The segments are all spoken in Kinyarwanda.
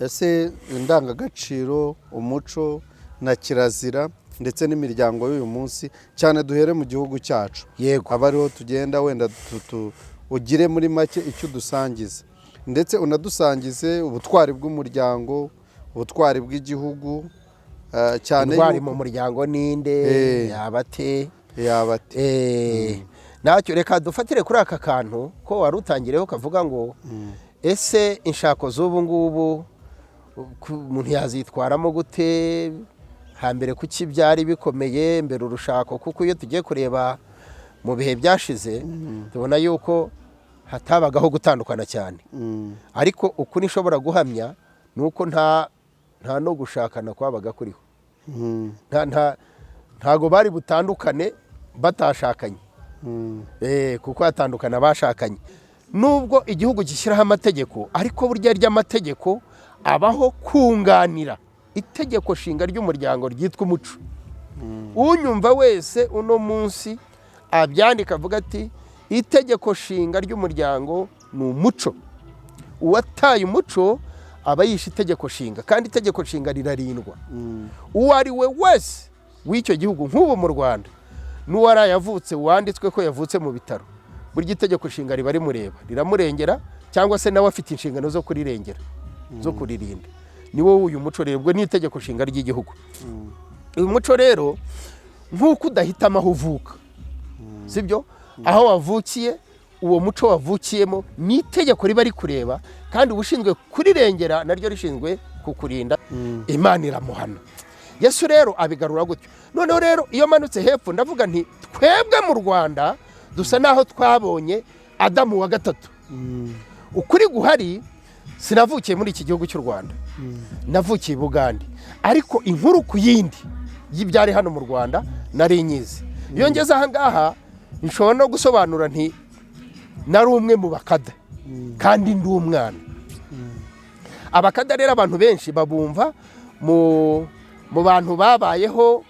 Ese indangagaciro, umuco na kirazira ndetse n'imiryango y'uyu munsi, cyane duhere mu gihugu cyacu, aba ariho tugenda, wenda ugire muri make icyo udusangiza, ndetse unadusangize ubutwari bw'umuryango, ubutwari bw'igihugu, cyane Intwari mu muryango ninde? Yaba ate? Yaba ate? Ntacyo, reka dufatire kuri aka kantu ko wari utangireho kavuga ngo ese inshako z'ubu ngubu umuntu yazitwaramo gute? Hambere kuki byari bikomeye mbere urushako? Kuko iyo tugiye kureba mu bihe byashize, tubona yuko hatabagaho gutandukana cyane. Ariko ukuri nshobora guhamya ni uko nta no gushakana kwabaga kuriho. Ntago bari butandukane batashakanye. Kuko hatandukana bashakanye. Nubwo igihugu gishyiraho amategeko, ariko burya ry'amategeko abaho kunganira itegeko nshinga ry'umuryango ryitwa umuco. Unyumva wese uno munsi abyandika avuga ati itegeko nshinga ry'umuryango ni umuco. Uwataye umuco aba yishe itegeko nshinga, kandi itegeko nshinga rirarindwa. Uwo ari we wese w'icyo gihugu, nk'ubu mu Rwanda, n'uwaraye avutse wanditswe ko yavutse mu bitaro, burya itegeko nshinga riba rimureba, riramurengera, cyangwa se nawe afite inshingano zo kurirengera, zo kuririnda. Ni wowe uyu muco rero, ubwo ni itegeko nshinga ry'igihugu. Uyu muco rero, nk'uko udahitamo aho uvuka, sibyo? Aho wavukiye, uwo muco wavukiyemo ni itegeko riba rikureba, kandi ubushinzwe kurirengera naryo rishinzwe kukurinda. Imana iramuhana. Yesu rero abigarura gutyo. Noneho rero iyo manutse hepfo, ndavuga nti twebwe mu Rwanda dusa naho twabonye Adamu wa gatatu. Ukuri guhari, sinavukiye muri iki gihugu cy'u Rwanda, navukiye i Bugande, ariko inkuru ku yindi y'ibyari hano mu Rwanda nari nyizi. Iyo ngeze aha ngaha nshobora no gusobanura nti nari umwe mu bakada kandi ndi umwana. Abakada rero abantu benshi babumva mu bantu babayeho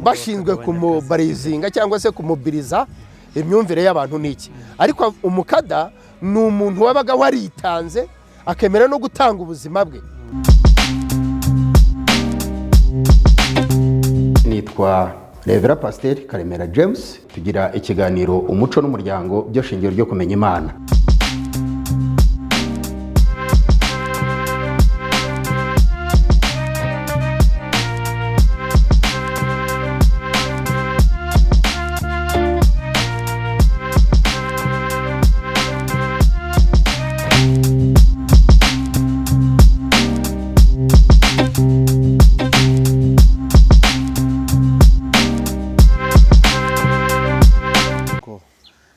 bashinzwe kumobarizinga cyangwa se kumobiriza imyumvire y'abantu n'iki, ariko umukada ni umuntu wabaga waritanze akemera no gutanga ubuzima bwe. Nitwa Revera Pasiteri Karemera James. Tugira ikiganiro Umuco n'Umuryango byo shingiro ryo kumenya Imana.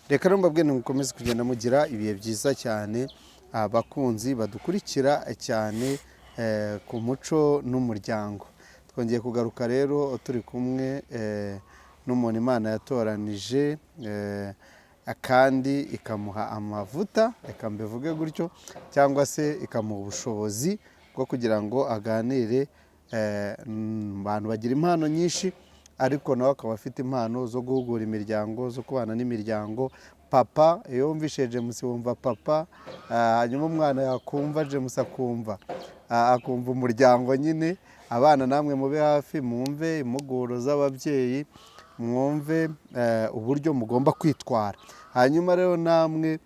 Reka rero mbabwire, mukomeze kugenda mugira ibihe byiza cyane, abakunzi badukurikira cyane ku Muco n'Umuryango. Twongeye kugaruka rero turi kumwe n'umuntu Imana yatoranije kandi ikamuha amavuta, reka mbivuge gutyo, cyangwa se ikamuha ubushobozi bwo kugira ngo aganire. Abantu bagira impano nyinshi, ariko nawe akaba afite impano zo guhugura imiryango, zo kubana n'imiryango. Papa, iyo wumvishe James wumva papa, hanyuma umwana yakumva James akumva umuryango nyine. Abana namwe mube hafi, mwumve impuguro z'ababyeyi, mwumve uburyo mugomba kwitwara. Hanyuma rero namwe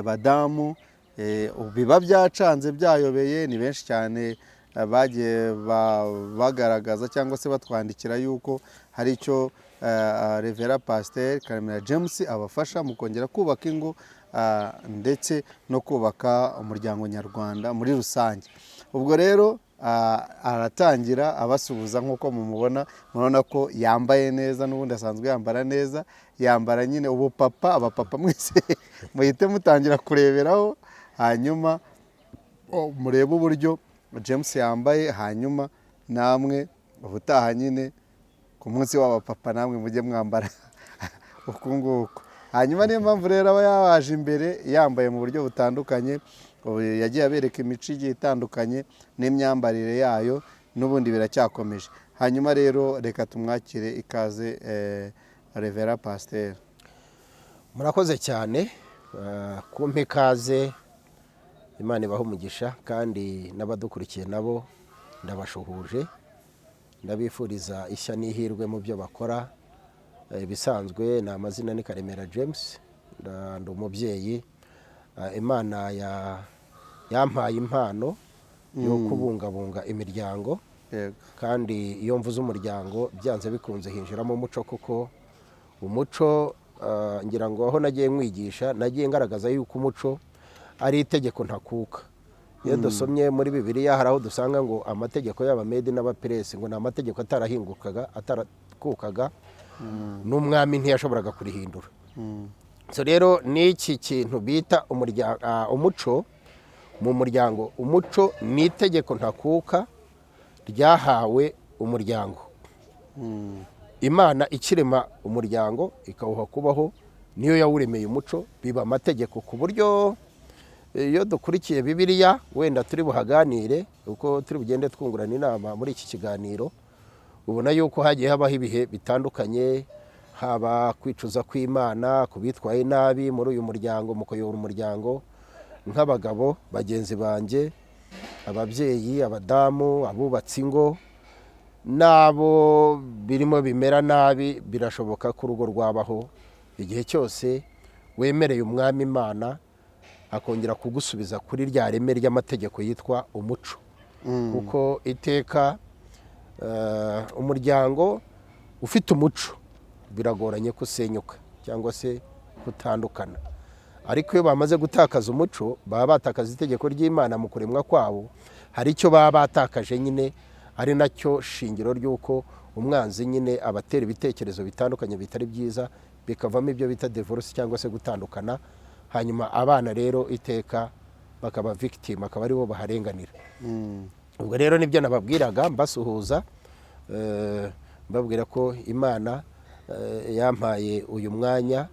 badamu, biba byacanze, byayobeye, ni benshi cyane bagiye bagaragaza cyangwa se batwandikira yuko hari icyo Revera Pasiteri Karemera James abafasha mu kongera kubaka ingo ndetse no kubaka umuryango nyarwanda muri rusange. Ubwo rero aratangira abasuhuza nk'uko mumubona. Murabona ko yambaye neza, n'ubundi asanzwe yambara neza, yambara nyine ubupapa. Abapapa mwese muhite mutangira kureberaho, hanyuma murebe uburyo James yambaye, hanyuma namwe ubutaha nyine ku munsi w'abapapa namwe mujye mwambara uku nguku. Hanyuma niyo mpamvu rero aba yabaje imbere yambaye mu buryo butandukanye. Ubu yagiye abereka imico igiye itandukanye n'imyambarire yayo, n'ubundi biracyakomeje. Hanyuma rero reka tumwakire. Ikaze, Revera Pasiteri. Murakoze cyane kumpa ikaze. Imana ibahe umugisha, kandi n'abadukurikiye nabo ndabashuhuje, ndabifuriza ishya n'ihirwe mu byo bakora. Ibisanzwe ni amazina ni Karemera James, ndi umubyeyi. Imana yampaye impano yo kubungabunga imiryango. Kandi iyo mvuze umuryango, byanze bikunze hinjiramo umuco, kuko umuco, ngira ngo aho nagiye mwigisha nagiye ngaragaza yuko umuco ari itegeko ntakuka. Iyo dusomye muri Bibiliya, hari aho dusanga ngo amategeko y'Abamedi n'Abaperesi ngo ni amategeko atarahingukaga, atarakukaga, n'umwami ntiyashoboraga kurihindura. So rero n'iki kintu bita umuco mu muryango, umuco ni itegeko ntakuka ryahawe umuryango. Imana ikirema umuryango ikawuha kubaho, niyo yawuremeye umuco, biba amategeko, ku buryo iyo dukurikiye Bibiliya, wenda turi buhaganire uko turi bugende twungurana inama muri iki kiganiro, ubona yuko hagiye habaho ibihe bitandukanye, haba kwicuza kw'Imana ku bitwaye nabi muri uyu muryango, mu kuyobora umuryango nk'abagabo bagenzi banjye, ababyeyi, abadamu, abubatse ingo n'abo birimo bimera nabi. Birashoboka ko urugo rwabaho igihe cyose wemereye Umwami Imana akongera kugusubiza kuri rya reme ry'amategeko yitwa umuco, kuko iteka umuryango ufite umuco biragoranye ko usenyuka cyangwa se kutandukana. Ariko iyo bamaze gutakaza umuco, baba batakaza itegeko ry'Imana mu kuremwa kwabo. Hari icyo baba batakaje nyine, ari nacyo shingiro ry'uko umwanzi nyine abatera ibitekerezo bitandukanye bitari byiza, bikavamo ibyo bita divorce cyangwa se gutandukana. Hanyuma abana rero iteka bakaba victim, akaba aribo baharenganira. Ubwo rero nibyo nababwiraga, mbasuhuza, mbabwira ko Imana yampaye uyu mwanya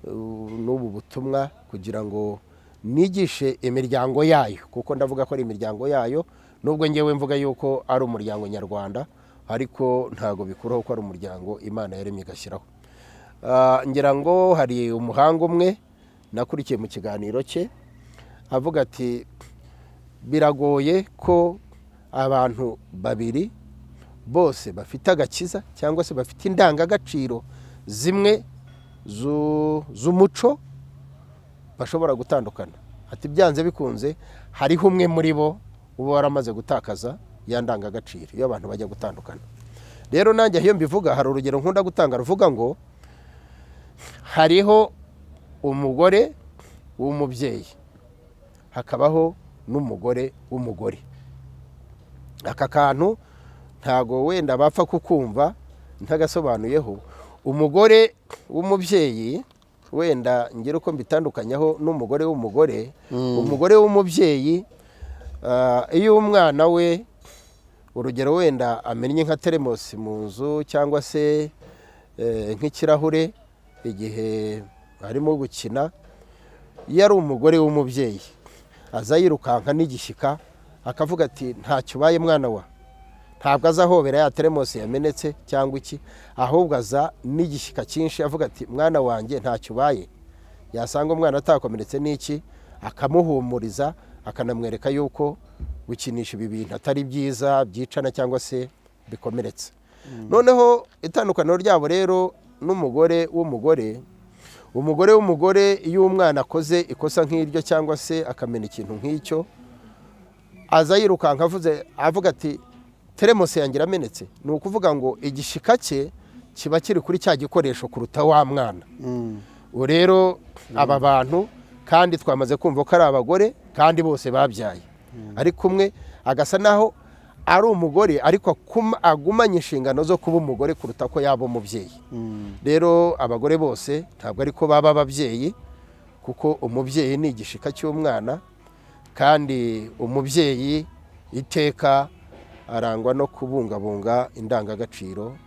n'ubu butumwa kugira ngo nigishe imiryango yayo, kuko ndavuga ko ari imiryango yayo, nubwo ngewe mvuga yuko ari umuryango nyarwanda, ariko ntabwo bikuraho ko ari umuryango Imana yaremye igashyiraho. Ngira ngo hari umuhanga umwe nakurikiye mu kiganiro cye avuga ati: "Biragoye ko abantu babiri bose bafite agakiza cyangwa se bafite indangagaciro zimwe z'umuco bashobora gutandukana." Ati: "Byanze bikunze hariho umwe muri bo uba waramaze gutakaza ya ndangagaciro iyo abantu bajya gutandukana." Rero nanjye iyo mbivuga, hari urugero nkunda gutanga ruvuga ngo hariho umugore w'umubyeyi, hakabaho n'umugore w'umugore. Aka kantu ntago wenda bapfa kukumva ntagasobanuyeho. Umugore w'umubyeyi, wenda ngira uko mbitandukanyaho n'umugore w'umugore. Umugore w'umubyeyi, iyo umwana we, urugero wenda amennye nka teremosi mu nzu cyangwa se nk'ikirahure igihe arimo gukina, iyo ari umugore w'umubyeyi aza yirukanka n'igishyika, akavuga ati: "Ntacyo ubaye, mwana wa?" Ntabwo aza ahobera ya teremosi yamenetse cyangwa iki, ahubwo aza n'igishyika cyinshi avuga ati: "Mwana wanjye, ntacyo ubaye?" Yasanga umwana atakomeretse n'iki, akamuhumuriza, akanamwereka yuko gukinisha ibi bintu atari byiza, byicana cyangwa se bikomeretse. Noneho itandukaniro ryabo rero n'umugore w'umugore: umugore w'umugore, iyo umwana akoze ikosa nk'iryo cyangwa se akamena ikintu nk'icyo, aza yirukanka avuze, avuga ati: "Teremosi yanjye iramenetse." Ni ukuvuga ngo igishyika cye kiba kiri kuri cya gikoresho kuruta wa mwana. Ubu rero aba bantu kandi twamaze kumva ko ari abagore kandi bose babyaye, ariko umwe agasa naho ari umugore, ariko agumanye inshingano zo kuba umugore kuruta ko yaba umubyeyi. Rero abagore bose ntabwo ariko baba ababyeyi, kuko umubyeyi ni igishika cy'umwana, kandi umubyeyi iteka arangwa no kubungabunga indangagaciro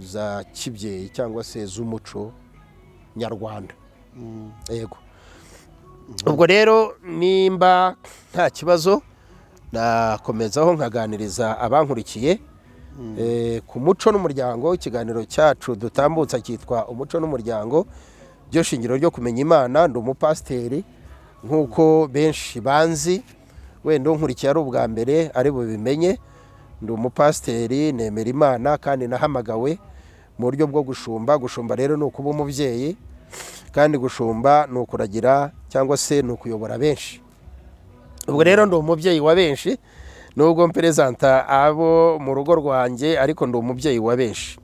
za kibyeyi cyangwa se z'umuco nyarwanda. Yego, ubwo rero nimba nta kibazo, nakomezaho nkaganiriza abankurikiye ku muco n'umuryango. Ikiganiro cyacu dutambutsa cyitwa "Umuco n'Umuryango, byo shingiro ryo kumenya Imana". Ndi umupasiteri. Nk'uko benshi banzi, wenda unkurikiye ari ubwa mbere ari bubimenye, ndi umupasiteri, nemera Imana kandi nahamagawe mu buryo bwo gushumba. Gushumba rero ni ukuba umubyeyi, kandi gushumba ni ukuragira cyangwa se ni ukuyobora benshi. Ubwo rero ndi umubyeyi wa benshi, nubwo mperezanta abo mu rugo rwanjye, ariko ndi umubyeyi wa benshi.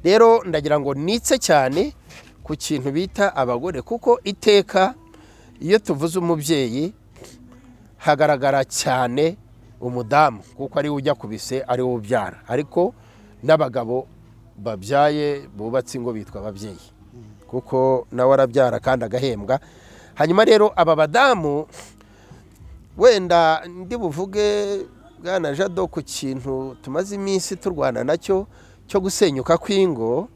Rero ndagira ngo nitse cyane ku kintu bita abagore, kuko iteka iyo tuvuze umubyeyi hagaragara cyane umudamu, kuko ariwe ujya ku bise, ariwe ubyara. Ariko n'abagabo babyaye bubatse ingo bitwa ababyeyi, kuko nawe arabyara kandi agahembwa. Hanyuma rero aba badamu, wenda ndi buvuge, bwana Jado, ku kintu tumaze iminsi turwana nacyo cyo gusenyuka kw'ingo.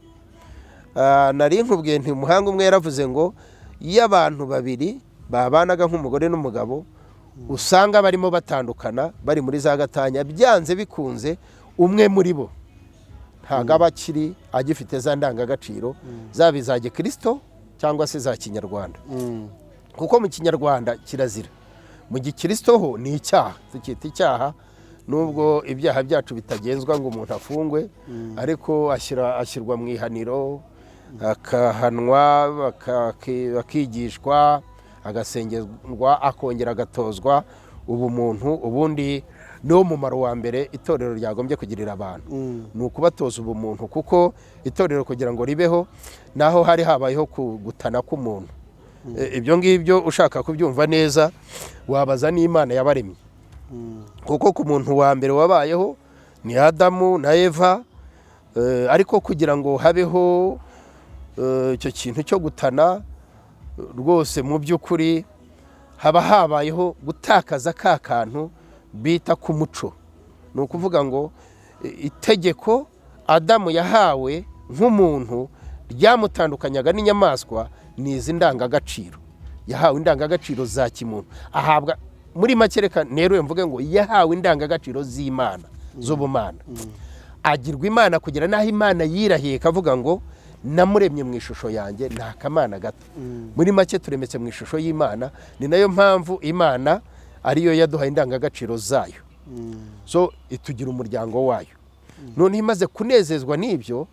Nari nkubwiye nti umuhanga umwe yaravuze ngo iyo abantu babiri babanaga nk'umugore n'umugabo, usanga barimo batandukana, bari muri za gatanya, byanze bikunze umwe muri bo ntabwo aba akiri agifite za ndangagaciro, zaba iza gikirisito cyangwa se za kinyarwanda, kuko mu Kinyarwanda kirazira, mu gikirisito ho ni icyaha, tukita icyaha. Nubwo ibyaha byacu bitagenzwa ngo umuntu afungwe, ariko ashyirwa mu ihaniro, akahanwa, bakigishwa, agasengerwa, akongera agatozwa ubumuntu. Ubundi niwo mumaro wa mbere itorero ryagombye kugirira abantu, ni ukubatoza ubumuntu, kuko itorero kugira ngo ribeho naho hari habayeho gutana k'umuntu. Ibyo ngibyo ushaka kubyumva neza wabaza n'Imana yabaremye, kuko ku muntu wa mbere wabayeho ni Adamu na Eva. Ariko kugira ngo habeho icyo kintu cyo gutana rwose, mu by'ukuri haba habayeho gutakaza ka kantu bita ku muco. Ni ukuvuga ngo itegeko Adamu yahawe nk'umuntu ryamutandukanyaga n'inyamaswa ni izi ndangagaciro. Yahawe indangagaciro za kimuntu, ahabwa, muri make reka neruye mvuge ngo yahawe indangagaciro z'Imana, z'ubumana, agirwa Imana, kugera n'aho Imana yirahiye ikavuga ngo namuremye mu ishusho yanjye. Ni akamana gato. Muri make turemetse mu ishusho y'Imana, ni nayo mpamvu Imana ariyo yaduhaye indangagaciro zayo, so itugira umuryango wayo. Noneho imaze kunezezwa n'ibyo,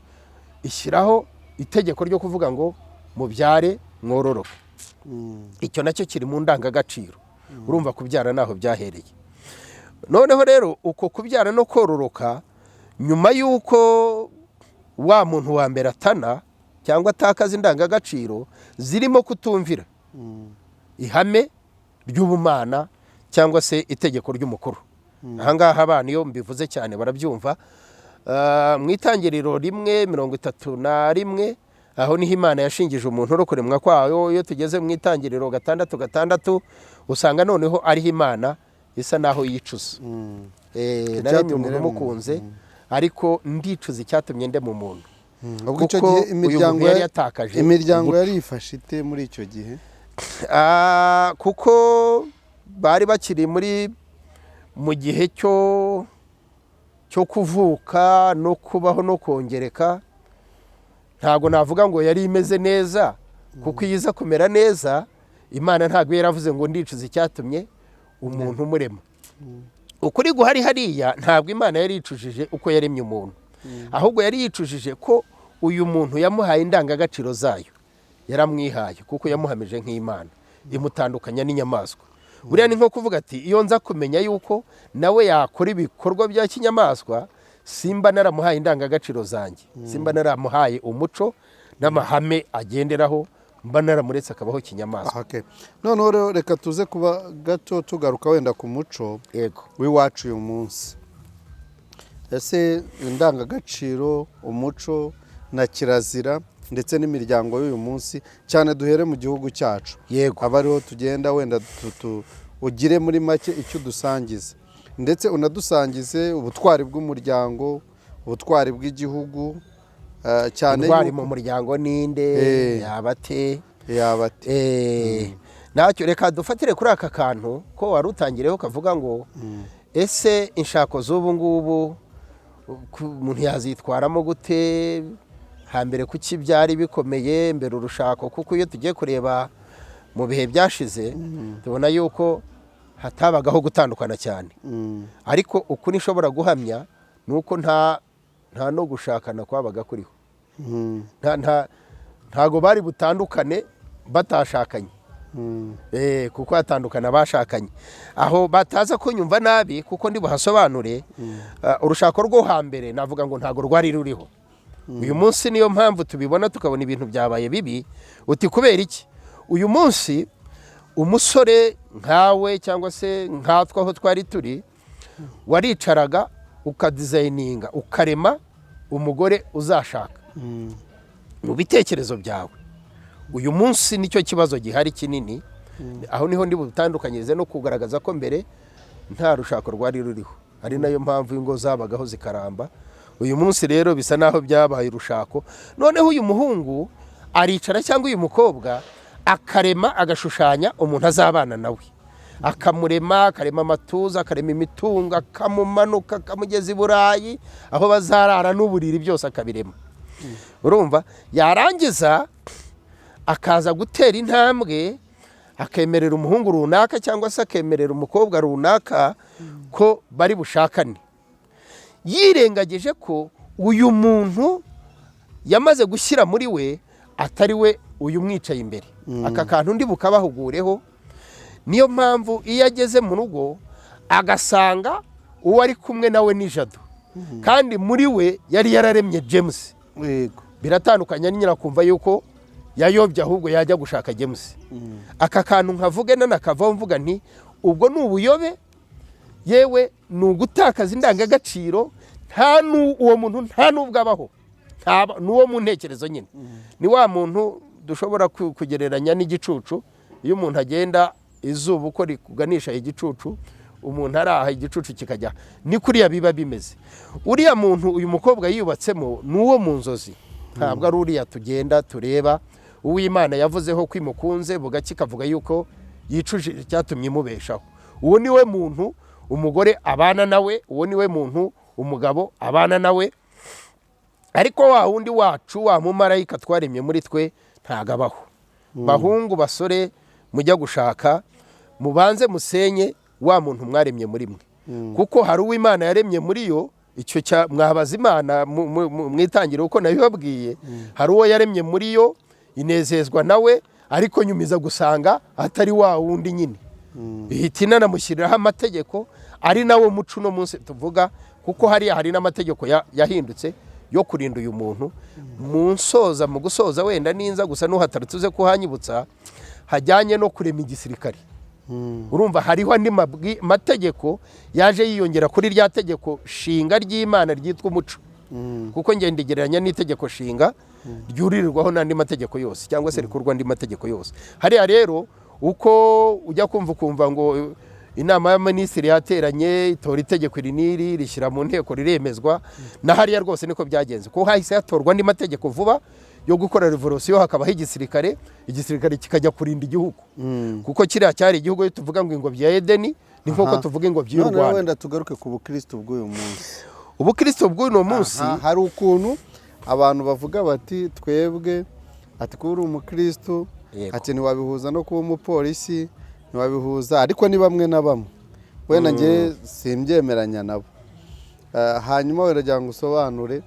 ishyiraho itegeko ryo kuvuga ngo mubyare mwororoke. Icyo nacyo kiri mu ndangagaciro. Urumva kubyara naho byahereye. Noneho rero uko kubyara no kororoka, nyuma y'uko wa muntu wa mbere atana cyangwa atakaza indangagaciro zirimo kutumvira ihame ry'ubumana cyangwa se itegeko ry'umukuru, ahangaha abana iyo mbivuze cyane barabyumva. Mu Itangiriro 1:31, aho niho Imana yashingije umuntu no kuremwa kwayo. Iyo tugeze mu Itangiriro 6:6, usanga noneho ariho Imana isa naho yicuza. Naremye Icyatumye umuntu irema. Mukunze, ariko ndicuza icyatumye ndema umuntu, Ubwo icyo kuko gihe uyu imiryango muntu yari yatakaje imiryango umuco. yari yifashe ite muri icyo gihe? Kuko bari bakiri muri mu gihe cyo kuvuka no kubaho no kongereka. Ntabwo navuga ngo yari imeze neza, kuko iyo iza kumera neza, Imana ntabwo yaravuze ngo ndicuza icyatumye umuntu umurema. Ukuri guhari hariya, ntabwo Imana yari yicujije uko yaremye umuntu, ahubwo yari yicujije ko uyu muntu yamuhaye indangagaciro zayo, yaramwihaye kuko yamuhamije nk'Imana, imutandukanya n'inyamaswa. Buriya ni nko kuvuga ati iyo nza kumenya yuko nawe yakora ibikorwa bya kinyamaswa, simba naramuhaye indangagaciro zanjye, simba naramuhaye umuco n'amahame agenderaho, mba naramuretse akabaho kinyamaswa. Okay. Noneho rero reka tuze kuba gato tugaruka wenda ku muco w'iwacu uyu munsi. Ese indangagaciro, umuco na kirazira ndetse n'imiryango y'uyu munsi, cyane duhere mu gihugu cyacu, aba ariho tugenda, wenda ugire muri make icyo udusangiza, ndetse unadusangize ubutwari bw'umuryango, ubutwari bw'igihugu, cyane Intwari yuko mu muryango ninde? Yaba ate? Yaba ate? Ntacyo, reka dufatire kuri aka kantu ko wari utangireho kavuga ngo ese inshako z'ubu ngubu umuntu yazitwaramo gute? Hambere kuki byari bikomeye mbere urushako? Kuko iyo tugiye kureba Mu bihe byashize tubona yuko hatabagaho gutandukana cyane, ariko ukuri nshobora guhamya ni uko nta no gushakana kwabaga kuriho. Ntago bari butandukane batashakanye, kuko hatandukana bashakanye. Aho bataza kunyumva nabi, kuko ndi buhasobanure. Urushako rwo hambere navuga ngo ntago rwari ruriho. Uyu munsi niyo mpamvu tubibona, tukabona ibintu byabaye bibi. Uti kubera iki? Uyu munsi umusore nkawe cyangwa se nkatwe aho twari turi, waricaraga ukadesigninga, ukarema umugore uzashaka mu bitekerezo byawe. Uyu munsi nicyo kibazo gihari kinini. Aho niho ndi butandukanyirize no kugaragaza ko mbere nta rushako rwari ruriho, ari nayo mpamvu ingo zabagaho zikaramba. Uyu munsi rero bisa naho byabaye urushako. Noneho uyu muhungu aricara cyangwa uyu mukobwa akarema, agashushanya umuntu azabana nawe, akamurema, akarema amatuza, akarema imitungo, akamumanuka, akamugeza i Burayi, aho bazarara n'uburiri, byose akabirema. Urumva, yarangiza akaza gutera intambwe, akemerera umuhungu runaka cyangwa se akemerera umukobwa runaka ko bari bushakane, yirengagije ko uyu muntu yamaze gushyira muri we atari we uyu mwicaye imbere. Aka kantu ndi bukabahugureho. Niyo mpamvu iyo ageze mu rugo agasanga uwo ari kumwe nawe ni Jado, kandi muri we yari yararemye James, biratandukanye nyine, akumva yuko yayobye, ahubwo yajya gushaka James. Aka kantu nkavuge nanakavaho mvuga nti ubwo ni ubuyobe, yewe ni ugutakaza indangagaciro. Nta uwo muntu nta n'ubwo abaho, n'uwo mu ntekerezo nyine. Ni wa muntu dushobora kugereranya n'igicucu. Iyo umuntu agenda, izuba uko rikuganisha igicucu, umuntu araha, igicucu kikajya, ni kuriya biba bimeze. Uriya muntu uyu mukobwa yiyubatsemo ni uwo mu nzozi, ntabwo ari uriya tugenda tureba. Uwimana yavuzeho ko imukunze, bugacya ikavuga yuko yicujije icyatumye imubeshaho. Uwo ni we muntu umugore abana nawe, uwo ni we muntu umugabo abana nawe. Ariko wa wundi wacu, wa mumarayika twaremye muri twe, ntago abaho. Bahungu, basore mujya gushaka, mubanze musenye wa muntu mwaremye muri mwe, kuko hari uwo Imana yaremye muri yo. Icyo cya mwabaza Imana mwitangire uko nabibabwiye. Hari uwo yaremye muri yo, inezezwa nawe, ariko nyuma iza gusanga atari wa wundi nyine, ihita inanamushyiriraho amategeko, ari nawo muco uno munsi tuvuga, kuko hariya hari n'amategeko yahindutse yo kurinda uyu muntu. Mu nsoza, mu gusoza, wenda ninza gusa n'uhatari tuze kuhanyibutsa hajyanye no kurema igisirikare. Urumva hariho andi mategeko yaje yiyongera kuri rya tegeko shinga ry'Imana ryitwa umuco, kuko ngenda igereranya n'itegeko shinga ryuririrwaho n'andi mategeko yose, cyangwa se rikurwa andi mategeko yose. Hariya rero uko ujya kumva, ukumva ngo inama y'abaminisitiri yateranye, itora itegeko iri n'iri, rishyira mu nteko, riremezwa, na hariya rwose niko byagenze, kuko hahise hatorwa andi mategeko vuba yo gukora revolution, hakabaho igisirikare, igisirikare kikajya kurinda igihugu, kuko kiriya cyari igihugu. Iyo tuvuga ngo ingobyi ya Edeni, ni nk'uko tuvuga ingobyi y'u None Rwanda. Wenda tugaruke ku bukristo bw'uyu munsi. Ubukristo bw'uno munsi, Aha, hari ukuntu abantu bavuga bati twebwe, ati kuba uri umukristo, ati ntiwabihuza no kuba umupolisi, ntiwabihuza. Ariko ni bamwe na bamwe, wenda njye simbyemeranya nabo. Hanyuma wenda ngo usobanure,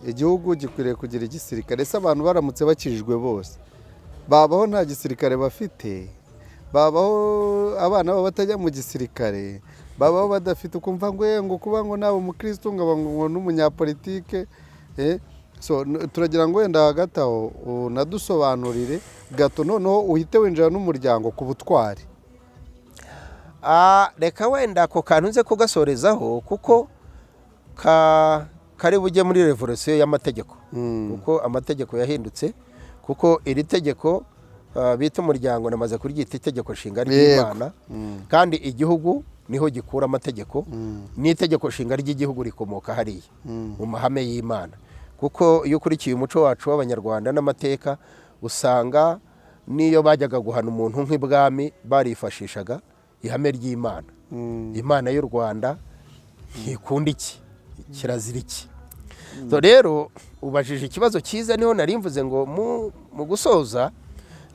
igihugu gikwiriye kugira igisirikare? Ese abantu baramutse bakijijwe bose, babaho nta gisirikare bafite? Babaho abana babo batajya mu gisirikare? Babaho badafite ukumva ngo ngo kuba ngo nawe umukristo, ngo aba ngo n'umunyapolitike? So turagira ngo wenda hagati aho unadusobanurire gato, noneho uhite winjira n'umuryango ku butwari. Reka wenda ako kantu nze kugasorezaho, kuko kari bujye muri revolution y'amategeko, kuko amategeko yahindutse, kuko iri tegeko bita umuryango namaze kuryita itegeko nshinga ry'Imana, kandi igihugu niho gikura amategeko, n'itegeko nshinga ry'igihugu rikomoka hariya mu mahame y'Imana. Kuko iyo ukurikiye umuco wacu w'Abanyarwanda n'amateka, usanga n'iyo bajyaga guhana umuntu nk'ibwami barifashishaga ihame ry'Imana. Imana y'u Rwanda ntikunda iki, kirazira iki. So rero ubajije ikibazo cyiza, niho nari mvuze ngo mu gusoza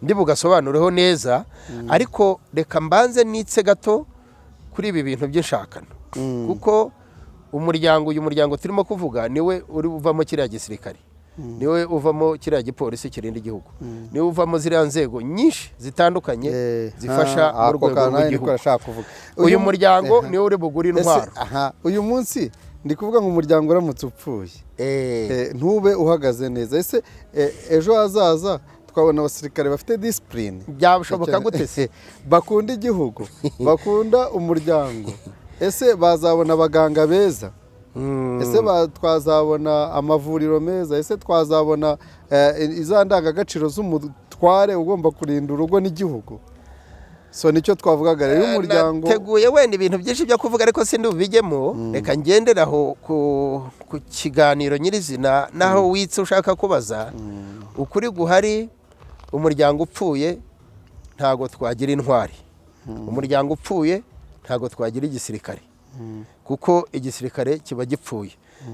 Ndi bugasobanureho neza, ariko reka mbanze nitse gato kuri ibi bintu by'inshakano, kuko umuryango, uyu muryango turimo kuvuga, niwe uri uvamo kiriya gisirikare, niwe uvamo kiriya gipolisi kirinda igihugu, niwe uvamo ziriya nzego nyinshi zitandukanye zifasha mu Ako rwego kantu nanjye niko rw'igihugu. nashaka kuvuga. Uyu muryango niwe uri bugure Ese, intwaro. Aha, uyu munsi ndi kuvuga ngo umuryango uramutse upfuye, ntube uhagaze neza, ese ejo hazaza twabona abasirikare bafite discipline? Byashoboka gute se? Bakunda igihugu, bakunda umuryango? Ese bazabona abaganga beza? Ese twazabona amavuriro meza? Ese twazabona iza ndangagaciro z'umutware ugomba kurinda urugo n'igihugu? So nicyo twavugaga rero, umuryango. Nateguye wenda ibintu byinshi byo kuvuga, ariko sindi bubijyemo. Reka ngendere aho ku kiganiro nyirizina n'aho witse ushaka kubaza. Ukuri guhari, umuryango upfuye ntabwo twagira intwari, umuryango upfuye ntabwo twagira igisirikare, kuko igisirikare kiba gipfuye.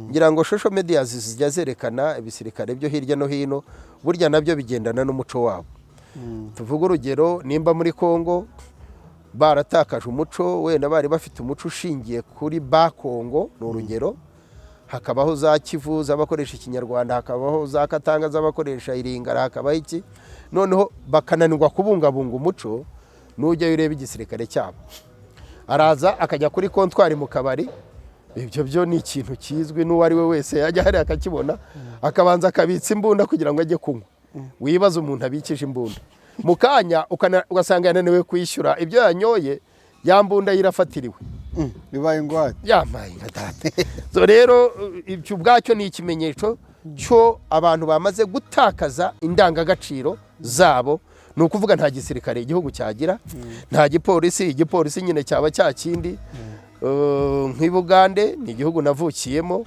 Ngira ngo social media zijya zerekana ibisirikare byo hirya no hino, burya nabyo bigendana n'umuco wabo. Tuvuge urugero, nimba muri Congo baratakaje umuco, wenda bari bafite umuco ushingiye kuri ba Kongo, ni urugero, hakabaho za Kivu z'abakoresha Ikinyarwanda, hakabaho za Katanga z'abakoresha Iringara, hakabaho iki, noneho bakananirwa kubungabunga umuco, nujyayo ureba igisirikare cyabo, araza akajya kuri comptoir mu kabari, ibyo byo ni ikintu kizwi n'uwo ari we wese yajya hariya akakibona, akabanza akabitsa imbunda kugira ngo ajye kunywa. Wibaza umuntu abikije imbunda, mu kanya ugasanga yananiwe kwishyura ibyo yanyoye, ya mbunda ye irafatiriwe. Bibaye ingwate. Yamaye nka data. So rero ibyo ubwacyo ni ikimenyetso cyo abantu bamaze gutakaza indangagaciro zabo. Ni ukuvuga nta gisirikare igihugu cyagira, nta gipolisi. Igipolisi nyine cyaba cya kindi. Nk'i Bugande, ni igihugu navukiyemo,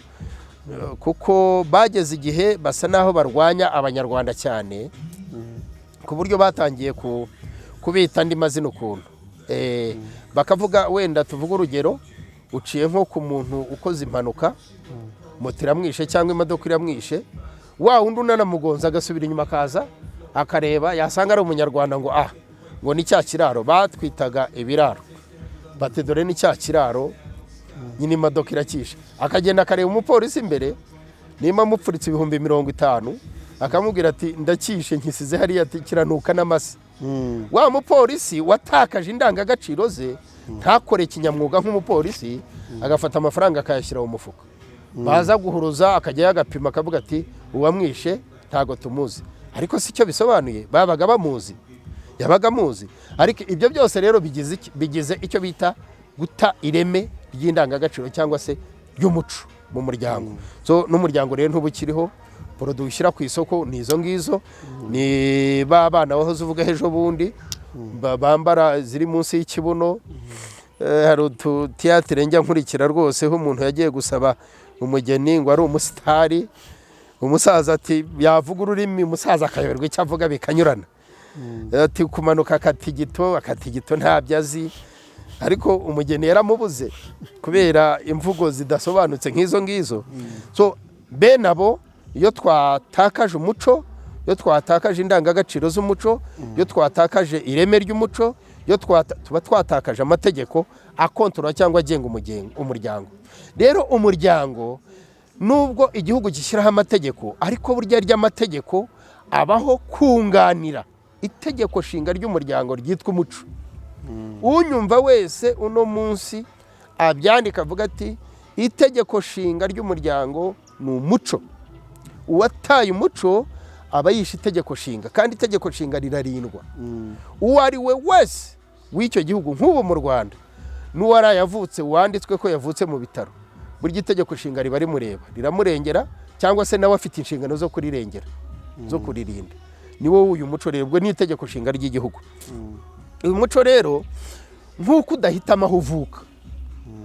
kuko bageze igihe basa n'aho barwanya Abanyarwanda cyane, ku buryo batangiye kubita andi mazina ukuntu. Bakavuga wenda, tuvuge urugero, uciye nko ku muntu ukoze impanuka, moto iramwishe cyangwa imodoka iramwishe, wa wundi unanamugonza agasubira inyuma akaza akareba, yasanga ari Umunyarwanda, ngo ah, ngo ni cya kiraro batwitaga ibiraro, bati dore ni cya kiraro nyine, imodoka irakishe. Akagenda akareba umupolisi imbere, nimba amupfuritse 50,000, akamubwira ati ndakishe, nkisize hariya, ati kiranuka n'amase. Wa mupolisi watakaje indangagaciro ze, ntakore kinyamwuga nk'umupolisi, agafata amafaranga akayashyira mu mufuka, baza guhuruza akajyayo agapima, akavuga ati uwamwishe ntabwo tumuzi. Ariko si cyo bisobanuye, babaga bamuzi, yabaga amuzi. Ariko ibyo byose rero bigize icyo bita guta ireme ry'indangagaciro cyangwa se ry'umuco mu muryango. So n'umuryango rero ntuba ukiriho. Produit ushyira ku isoko ni izo ngizo, ni ba bana wahoze uvuga ejo bundi bambara ziri munsi y'ikibuno. Hari ututiyatire njya nkurikira rwose, aho umuntu yagiye gusaba umugeni ngo ari umusitari, umusaza ati yavuga ururimi, umusaza akayoberwa icyo avuga, bikanyurana, ati kumanuka akatigito akatigito ntabyo azi, ariko umugeni yaramubuze kubera imvugo zidasobanutse nk'izo ngizo. So bene abo, iyo twatakaje umuco, iyo twatakaje indangagaciro z'umuco, iyo twatakaje ireme ry'umuco, iyo tuba twatakaje amategeko akontorora cyangwa agenga umuryango. Rero umuryango, nubwo igihugu gishyiraho amategeko, ariko burya ry'amategeko abaho kunganira itegeko nshinga ry'umuryango ryitwa umuco. Unyumva wese uno munsi abyandika, avuga ati itegeko nshinga ry'umuryango ni umuco. Uwataye umuco aba yishe itegeko nshinga, kandi itegeko nshinga rirarindwa. Uwo ari we wese w'icyo gihugu, nk'ubu mu Rwanda, n'uwaraye avutse, wanditswe ko yavutse mu bitaro, burya itegeko nshinga riba rimureba, riramurengera, cyangwa se nawe afite inshingano zo kurirengera, zo kuririnda. Ni wowe uyu muco rero, ubwo ni itegeko nshinga ry'igihugu. Uyu muco rero, nk'uko udahitamo aho uvuka,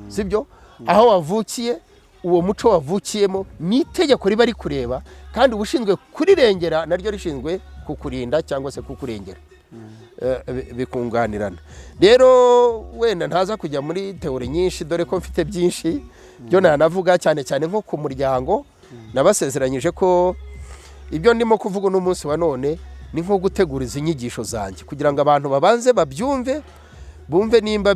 sibyo? Aho wavukiye, uwo muco wavukiyemo ni itegeko riba rikureba, kandi uba ushinzwe kurirengera, naryo rishinzwe kukurinda cyangwa se kukurengera. Bikunganirana. Rero wenda ntaza kujya muri théorie nyinshi, dore ko mfite byinshi byo nanavuga, cyane cyane nko ku muryango. Nabasezeranyije ko ibyo ndimo kuvuga uno munsi wa none Ni nko gutegura izi nyigisho zanjye kugira ngo abantu babanze babyumve, bumve nimba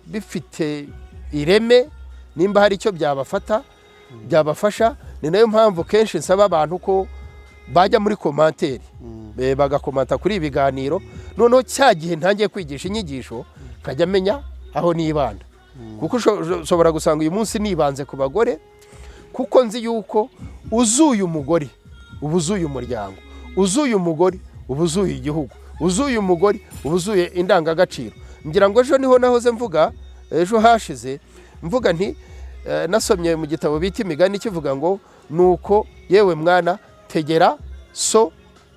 bifite ireme, nimba hari icyo byabafasha. Ni nayo mpamvu kenshi nsaba abantu ko bajya muri commentaire, bagakomanta kuri ibi biganiro, noneho cya gihe ntangiye kwigisha inyigisho nkajya menya aho nibanda, kuko ushobora gusanga uyu munsi nibanze ku bagore, kuko nzi yuko uzuye umugore uba uzuye umuryango, uzuye umugore uba uzuye igihugu, uzuye umugore uba uzuye indangagaciro. Ngira ngo ejo niho nahoze mvuga, ejo hashize mvuga nti nasomye mu gitabo bita Imigani kivuga ngo: "Nuko yewe mwana, tegera so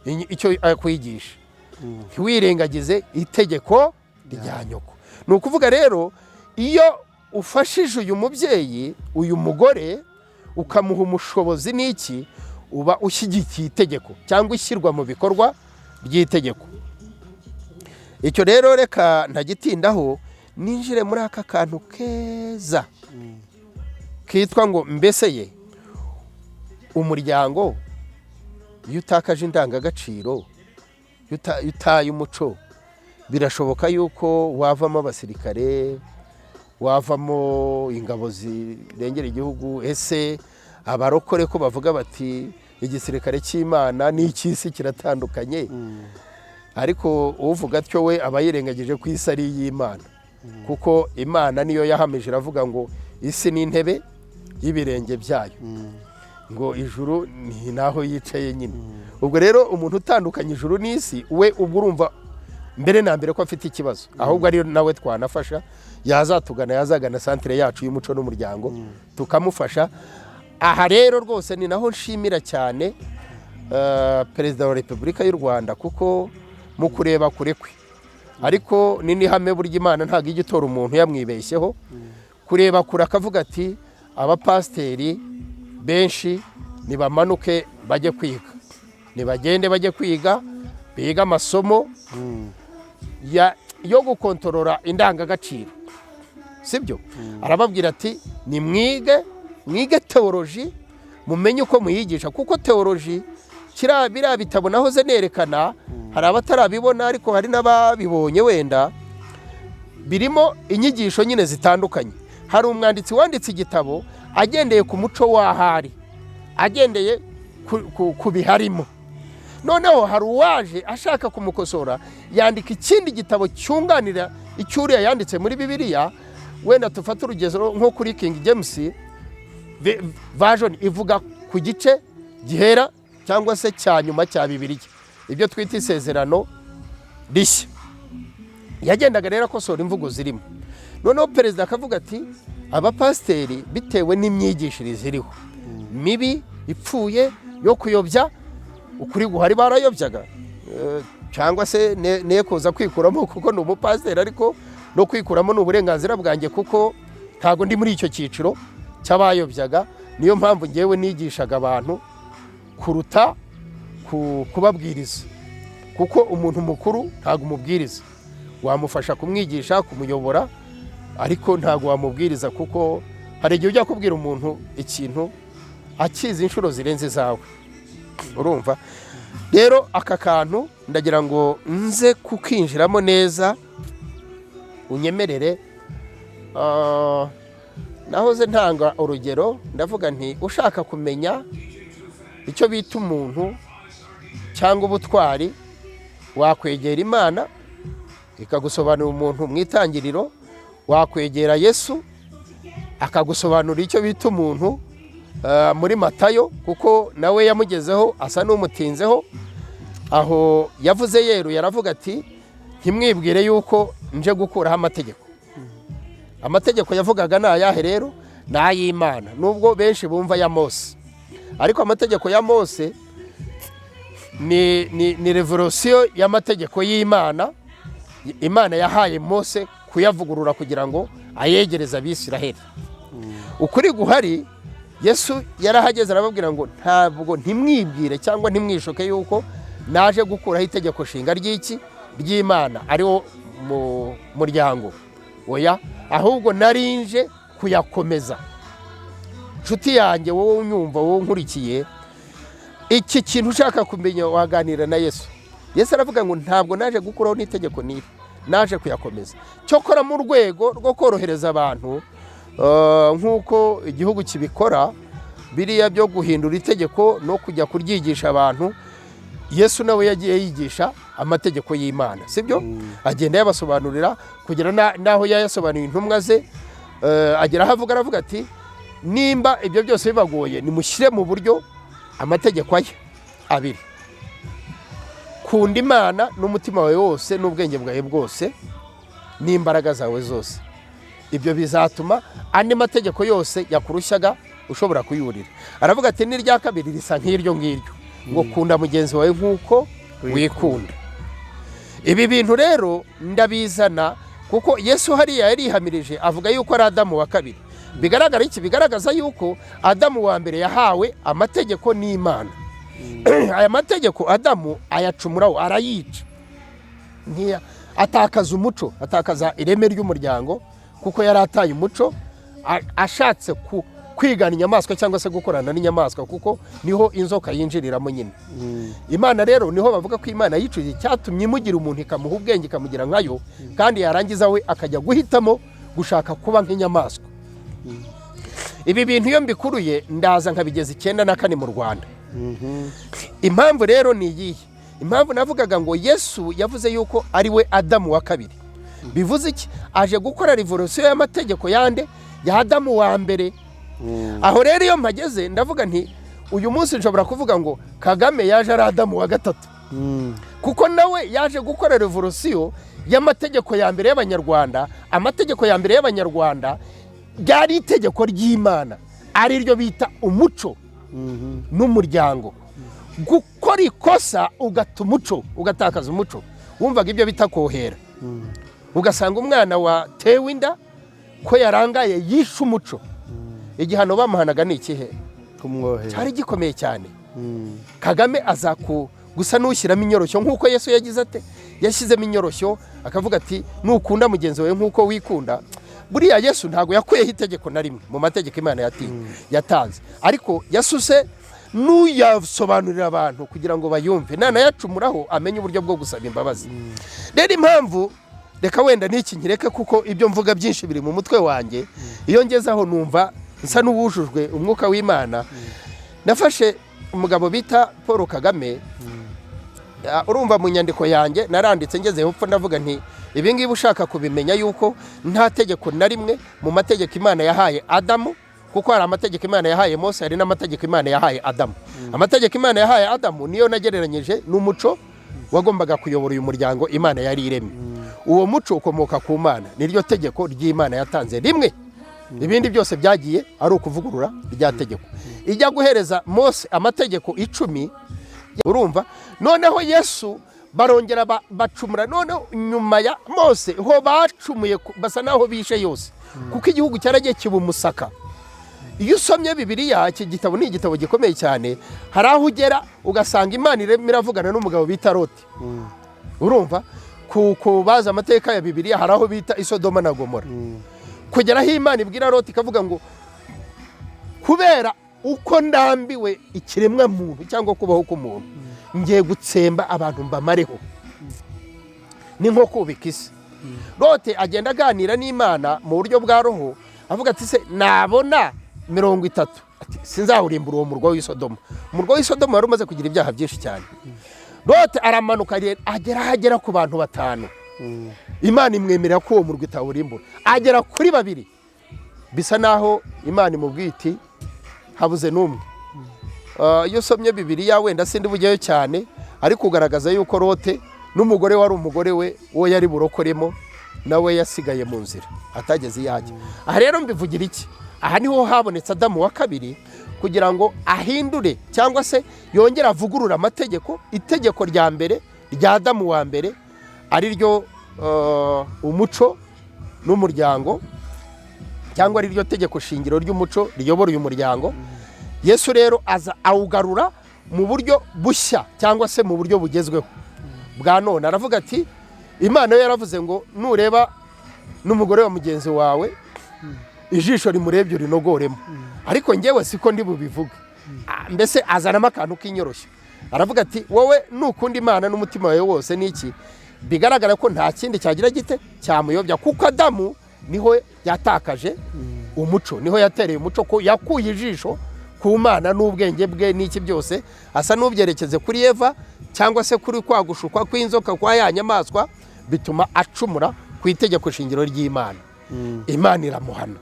icyo akwigisha, ntiwirengagize itegeko rya nyoko." Ni ukuvuga rero, iyo ufashije uyu mubyeyi, uyu mugore, ukamuha umushobozi n'iki, uba ushyigikiye itegeko cyangwa ishyirwa mu bikorwa ry'itegeko. Icyo rero reka ntagitindaho, ninjire muri aka kantu keza kitwa ngo: mbese ye, umuryango iyo utakaje indangagaciro, iyo utaye umuco, birashoboka yuko wavamo abasirikare, wavamo ingabo zirengera igihugu? Ese abarokore ko bavuga bati igisirikare cy'Imana n'icy'isi kiratandukanye? Ariko uvuga atyo we aba yirengagije ko isi ari iy'Imana, kuko Imana niyo yahamije iravuga ngo isi ni intebe y'ibirenge byayo, ngo ijuru ni naho yicaye nyine. Ubwo rero umuntu utandukanye ijuru n'isi, we ubwo urumva mbere na mbere ko afite ikibazo. Ahubwo ariyo nawe twanafasha, yazatugana, yazagana santire yacu y'Umuco n'Umuryango, tukamufasha. Aha rero rwose ni naho nshimira cyane Perezida wa Repubulika y'u Rwanda, kuko mu kureba kure kwe, ariko ni n'ihame burya, Imana ntabwo ijya itora umuntu yamwibeshyeho, kureba kure akavuga ati abapasiteri benshi nibamanuke bajye kwiga, nibagende bajye kwiga, biga amasomo yo gukontorora indangagaciro, sibyo? Arababwira ati nimwige, mwige théologie, mumenye uko muyigisha, kuko théologie, kiriya biriya bitabo nahoze nerekana, hari abatarabibona ariko hari n'ababibonye wenda, birimo inyigisho nyine zitandukanye. Hari umwanditsi wanditse igitabo agendeye ku muco w'ahari, agendeye ku biharimo. Noneho hari uwaje ashaka kumukosora, yandika ikindi gitabo cyunganira icyo uriya yanditse muri Bibiliya. Wenda tufate urugero nko kuri King James Version, ivuga ku gice gihera cyangwa se cya nyuma cya Bibiliya, ibyo twita Isezerano Rishya. Yagendaga rero akosora imvugo zirimo. Noneho perezida akavuga ati abapasiteri, bitewe n'imyigishirize iriho mibi ipfuye yo kuyobya ukuri guhari, barayobyaga. Cyangwa se ne kuza kwikuramo kuko ni umupasiteri, ariko no kwikuramo ni uburenganzira bwanjye, kuko ntabwo ndi muri icyo cyiciro cy'abayobyaga. Niyo mpamvu ngewe nigishaga abantu kuruta kubabwiriza, kuko umuntu mukuru ntabwo umubwiriza, wamufasha kumwigisha, kumuyobora, ariko ntabwo wamubwiriza, kuko hari igihe ujya kubwira umuntu ikintu akizi inshuro zirenze izawe. Urumva rero, aka kantu ndagira ngo nze kukinjiramo neza, unyemerere. Nahoze ntanga urugero, ndavuga nti ushaka kumenya icyo bita umuntu cyangwa ubutwari, wakwegera Imana ikagusobanurira umuntu mu Itangiriro, wakwegera Yesu akagusobanurira icyo bita umuntu muri Matayo, kuko nawe yamugezeho asa n'umutinzeho. Aho yavuze yeruye, aravuga ati ntimwibwire yuko nje gukuraho amategeko. Amategeko yavugaga ni ayahe rero? Ni ay'Imana, nubwo benshi bumva ya Mose, ariko amategeko ya Mose ni révolution y'amategeko y'Imana. Imana yahaye Mose kuyavugurura kugira ngo ayegereze Abisiraheli. Ukuri guhari, Yesu yarahageze arababwira ngo ntabwo, ntimwibwire cyangwa ntimwishuke yuko naje gukuraho itegeko nshinga ry'iki, ry'Imana, ariwo mu muryango. Oya, ahubwo narinje kuyakomeza. Nshuti yanjye, wowe unyumva, wowe unkurikiye. Iki kintu ushaka kumenya waganira na Yesu. Yesu aravuga ngo ntabwo naje gukuraho n'itegeko n'iri, naje kuyakomeza. Cyokora mu rwego rwo korohereza abantu, nk'uko igihugu kibikora, biriya byo guhindura itegeko no kujya kuryigisha abantu, Yesu nawe yagiye yigisha amategeko y'Imana, sibyo? Agenda yabasobanurira kugera n'aho yayasobanuriye intumwa ze. Agera aho avuga, aravuga ati: "Nimba ibyo byose bibagoye, nimushyire mu buryo amategeko aya abiri: kunda Imana n'umutima wawe wose n'ubwenge bwawe bwose n'imbaraga zawe zose. Ibyo bizatuma andi mategeko yose yakurushyaga ushobora kuyurira." Aravuga ati: "N'irya kabiri risa nk'iryo ngiryo, ngo kunda mugenzi wawe nk'uko wikunda." Ibi bintu rero ndabizana kuko Yesu hariya yarihamirije, avuga yuko ari Adamu wa kabiri. Bigaragara iki? Bigaragaza yuko Adamu wa mbere yahawe amategeko n'Imana. Aya mategeko Adamu ayacumuraho, arayica. Atakaza umuco, atakaza ireme ry'umuryango, kuko yari ataye umuco, ashatse kwigana inyamaswa cyangwa se gukorana n'inyamaswa, kuko niho inzoka yinjiriramo nyine. Imana rero, niho bavuga ko Imana yicuje icyatumye imugira umuntu, ikamuha ubwenge, ikamugira nkayo, kandi yarangiza we akajya guhitamo gushaka kuba nk'inyamaswa. Ibi bintu iyo mbikuruye, ndaza nkabigeza 94 mu Rwanda. Impamvu rero ni iyihe? Impamvu navugaga ngo Yesu yavuze yuko ari we Adamu wa kabiri, bivuze iki? Aje gukora revolution y'amategeko yande? Ya Adamu wa mbere. Aho rero iyo mpageze, ndavuga nti uyu munsi nshobora kuvuga ngo Kagame yaje ari Adamu wa gatatu, kuko nawe yaje gukora revolution y'amategeko ya mbere y'Abanyarwanda. Amategeko ya mbere y'Abanyarwanda ryari itegeko ry'Imana, ari ryo bita umuco n'umuryango. Gukora ikosa ugata umuco, ugatakaza umuco, wumvaga ibyo bita kohera, ugasanga umwana watewe inda ko yarangaye, yishe umuco, igihano bamuhanaga ni ikihe? Kumwohera. Cyari gikomeye cyane. Kagame aza ku gusa n'ushyiramo inyoroshyo, nk'uko Yesu yagize ate? Yashyizemo inyoroshyo, akavuga ati: "Nukunda mugenzi wawe nk'uko wikunda." Buriya Yesu ntabwo yakuyeho itegeko na rimwe mu mategeko Imana yatanze, ariko yasuse n'uyasobanurira abantu kugira ngo bayumve, nanayacumuraho amenye uburyo bwo gusaba imbabazi. Rero impamvu, reka wenda n'iki nkireke, kuko ibyo mvuga byinshi biri mu mutwe wanjye. Iyo ngeze aho numva nsa n'uwujujwe umwuka w'Imana. Nafashe umugabo bita Paul Kagame. Urumva, mu nyandiko yanjye naranditse, ngeze hepfo ndavuga nti: "Ibi ngibi ushaka kubimenya yuko nta tegeko na rimwe mu mategeko Imana yahaye Adamu, kuko hari amategeko Imana yahaye Mose, hari n'amategeko Imana yahaye Adamu." Amategeko Imana yahaye Adamu niyo nagereranyije n'umuco wagombaga kuyobora uyu muryango Imana yari iremye. Uwo muco ukomoka ku Mana, niryo tegeko ry'Imana yatanze rimwe. Ibindi byose byagiye ari ukuvugurura rya tegeko. Ijya guhereza Mose amategeko 10. Urumva, noneho Yesu barongera bacumura. Noneho nyuma ya Mose ho bacumuye, basa naho bishe yose, kuko igihugu cyaragiye kiba umusaka. Iyo usomye Bibiliya, iki gitabo ni igitabo gikomeye cyane, hari aho ugera ugasanga Imana irimo iravugana n'umugabo bita Loti. Urumva, ku bazi amateka ya Bibiliya, hari aho bita Isodoma na Gomora, kugera aho Imana ibwira Loti ikavuga ngo: "Kubera uko ndambiwe ikiremwa muntu cyangwa kubaho k'umuntu, ngiye gutsemba abantu mbamareho, ni nko kubika isi." Lote agenda aganira n'Imana mu buryo bwa roho, avuga ati: "Se nabona 30?" Ati: "Sinzawurimbura uwo murwa w'Isodoma." Umurwa w'Isodoma wari umaze kugira ibyaha byinshi cyane. Lote aramanuka, agera aho agera ku bantu batanu, Imana imwemerera ko uwo murwa itawurimbura. Agera kuri babiri, bisa naho Imana imubwiye iti: "Habuze n'umwe." Iyo usomye Bibiliya, wenda sindi bujyayo cyane, ariko ugaragaza yuko Lote n'umugore wari umugore we, uwo yari burokoremo, nawe yasigaye mu nzira, atageze iyo ajya. Aha rero mbivugira iki? Aha niho habonetse Adamu wa kabiri, kugira ngo ahindure cyangwa se yongere avugurure amategeko. Itegeko rya mbere rya Adamu wa mbere, ari ryo umuco n'umuryango, cyangwa ari ryo tegeko shingiro ry'umuco riyobora uyu muryango. Yesu rero aza awugarura mu buryo bushya cyangwa se mu buryo bugezweho bwa none. Aravuga ati: Imana yo yaravuze ngo nureba n'umugore wa mugenzi wawe, ijisho rimurebye urinogoremo, ariko ngewe siko ndi bubivuge. Mbese azanamo akantu k'inyoroshyo, aravuga ati: "Wowe nukunda Imana n'umutima wawe wose n'iki." Bigaragara ko nta kindi cyagira gite cyamuyobya, kuko Adamu niho yatakaje umuco, niho yatereye umuco, ko yakuye ijisho ku Mana n'ubwenge bwe n'iki byose, asa n'ubyerekeze kuri Eva cyangwa se kuri kwa gushukwa kw'inzoka kwa ya nyamaswa, bituma acumura ku itegeko shingiro ry'Imana. Imana iramuhana.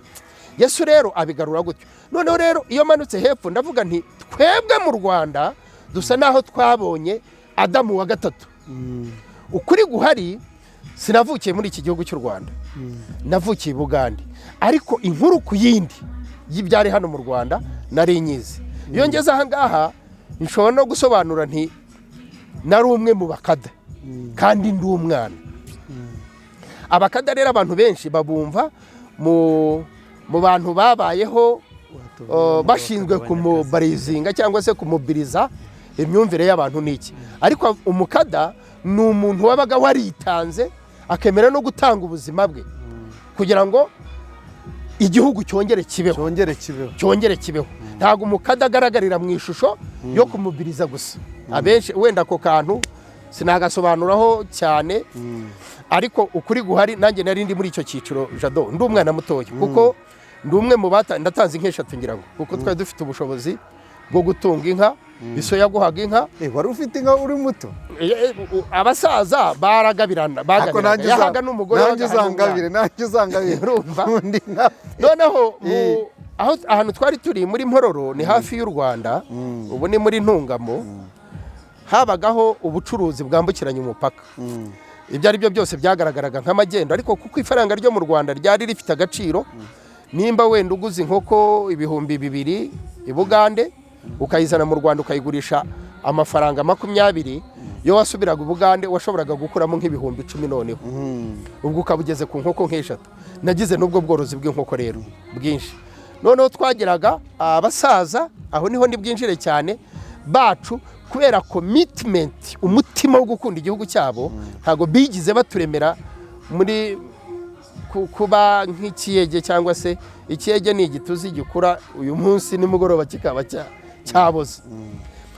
Yesu rero abigarura gutyo. Noneho rero iyo manutse hepfo, ndavuga nti twebwe mu Rwanda dusa n'aho twabonye Adamu wa gatatu. Ukuri guhari, sinavukiye muri iki gihugu cy'u Rwanda, navukiye i Bugande, ariko inkuru ku yindi y'ibyari hano mu Rwanda nari nyizi. Iyo ngeze aha ngaha nshobora no gusobanura nti nari umwe mu bakada kandi ndi umwana. Abakada rero abantu benshi babumva mu bantu babayeho bashinzwe kumobarizinga cyangwa se kumobiriza imyumvire y'abantu n'iki, ariko umukada ni umuntu wabaga waritanze, akemera no gutanga ubuzima bwe kugira ngo igihugu cyongere kibeho. Cyongere kibeho. Cyongere kibeho. Ntabwo umukada agaragarira mu ishusho yo kumubiriza gusa. Abenshi wenda ako kantu sinagasobanuraho cyane, ariko ukuri guhari, nanjye nari ndi muri icyo cyiciro, Jado, ndi umwana mutoya, kuko ndi umwe mu bata ndatanze inka eshatu ngira ngo, kuko twari dufite ubushobozi bwo gutunga inka, iso yaguhaga inka. Wari ufite inka uri muto? Abasaza baragabirana. Ariko Bagabirana, nanjye yahaga n'umugore, nanjye bagaha n'umwana. uzangabire, nanjye uzangabire. Urumva? Undi nka Noneho aho ahantu twari turi muri Mpororo, ni hafi y'u Rwanda, ubu ni muri Ntungamo, habagaho ubucuruzi bwambukiranya umupaka. Ibyo ari byo byose byagaragaraga nk'amagendo, ariko kuko ifaranga ryo mu Rwanda ryari rifite agaciro, nimba wenda uguze inkoko 2000 i Bugande, ukayizana mu Rwanda ukayigurisha amafaranga 20, iyo wasubiraga i Bugande washoboraga gukuramo nk'ibihumbi 10. Noneho ubwo ukaba ugeze ku nkoko nk'eshatu. Nagize n'ubwo bworozi bw'inkoko rero bwinshi. Noneho twageraga abasaza, aho niho bwinjire cyane bacu, kubera commitment, umutima wo gukunda igihugu cyabo, ntabwo bigize baturemera muri kuba nk'ikiyege, cyangwa se ikiyege ni igituzi gikura uyu munsi, nimugoroba kikaba cyaboze.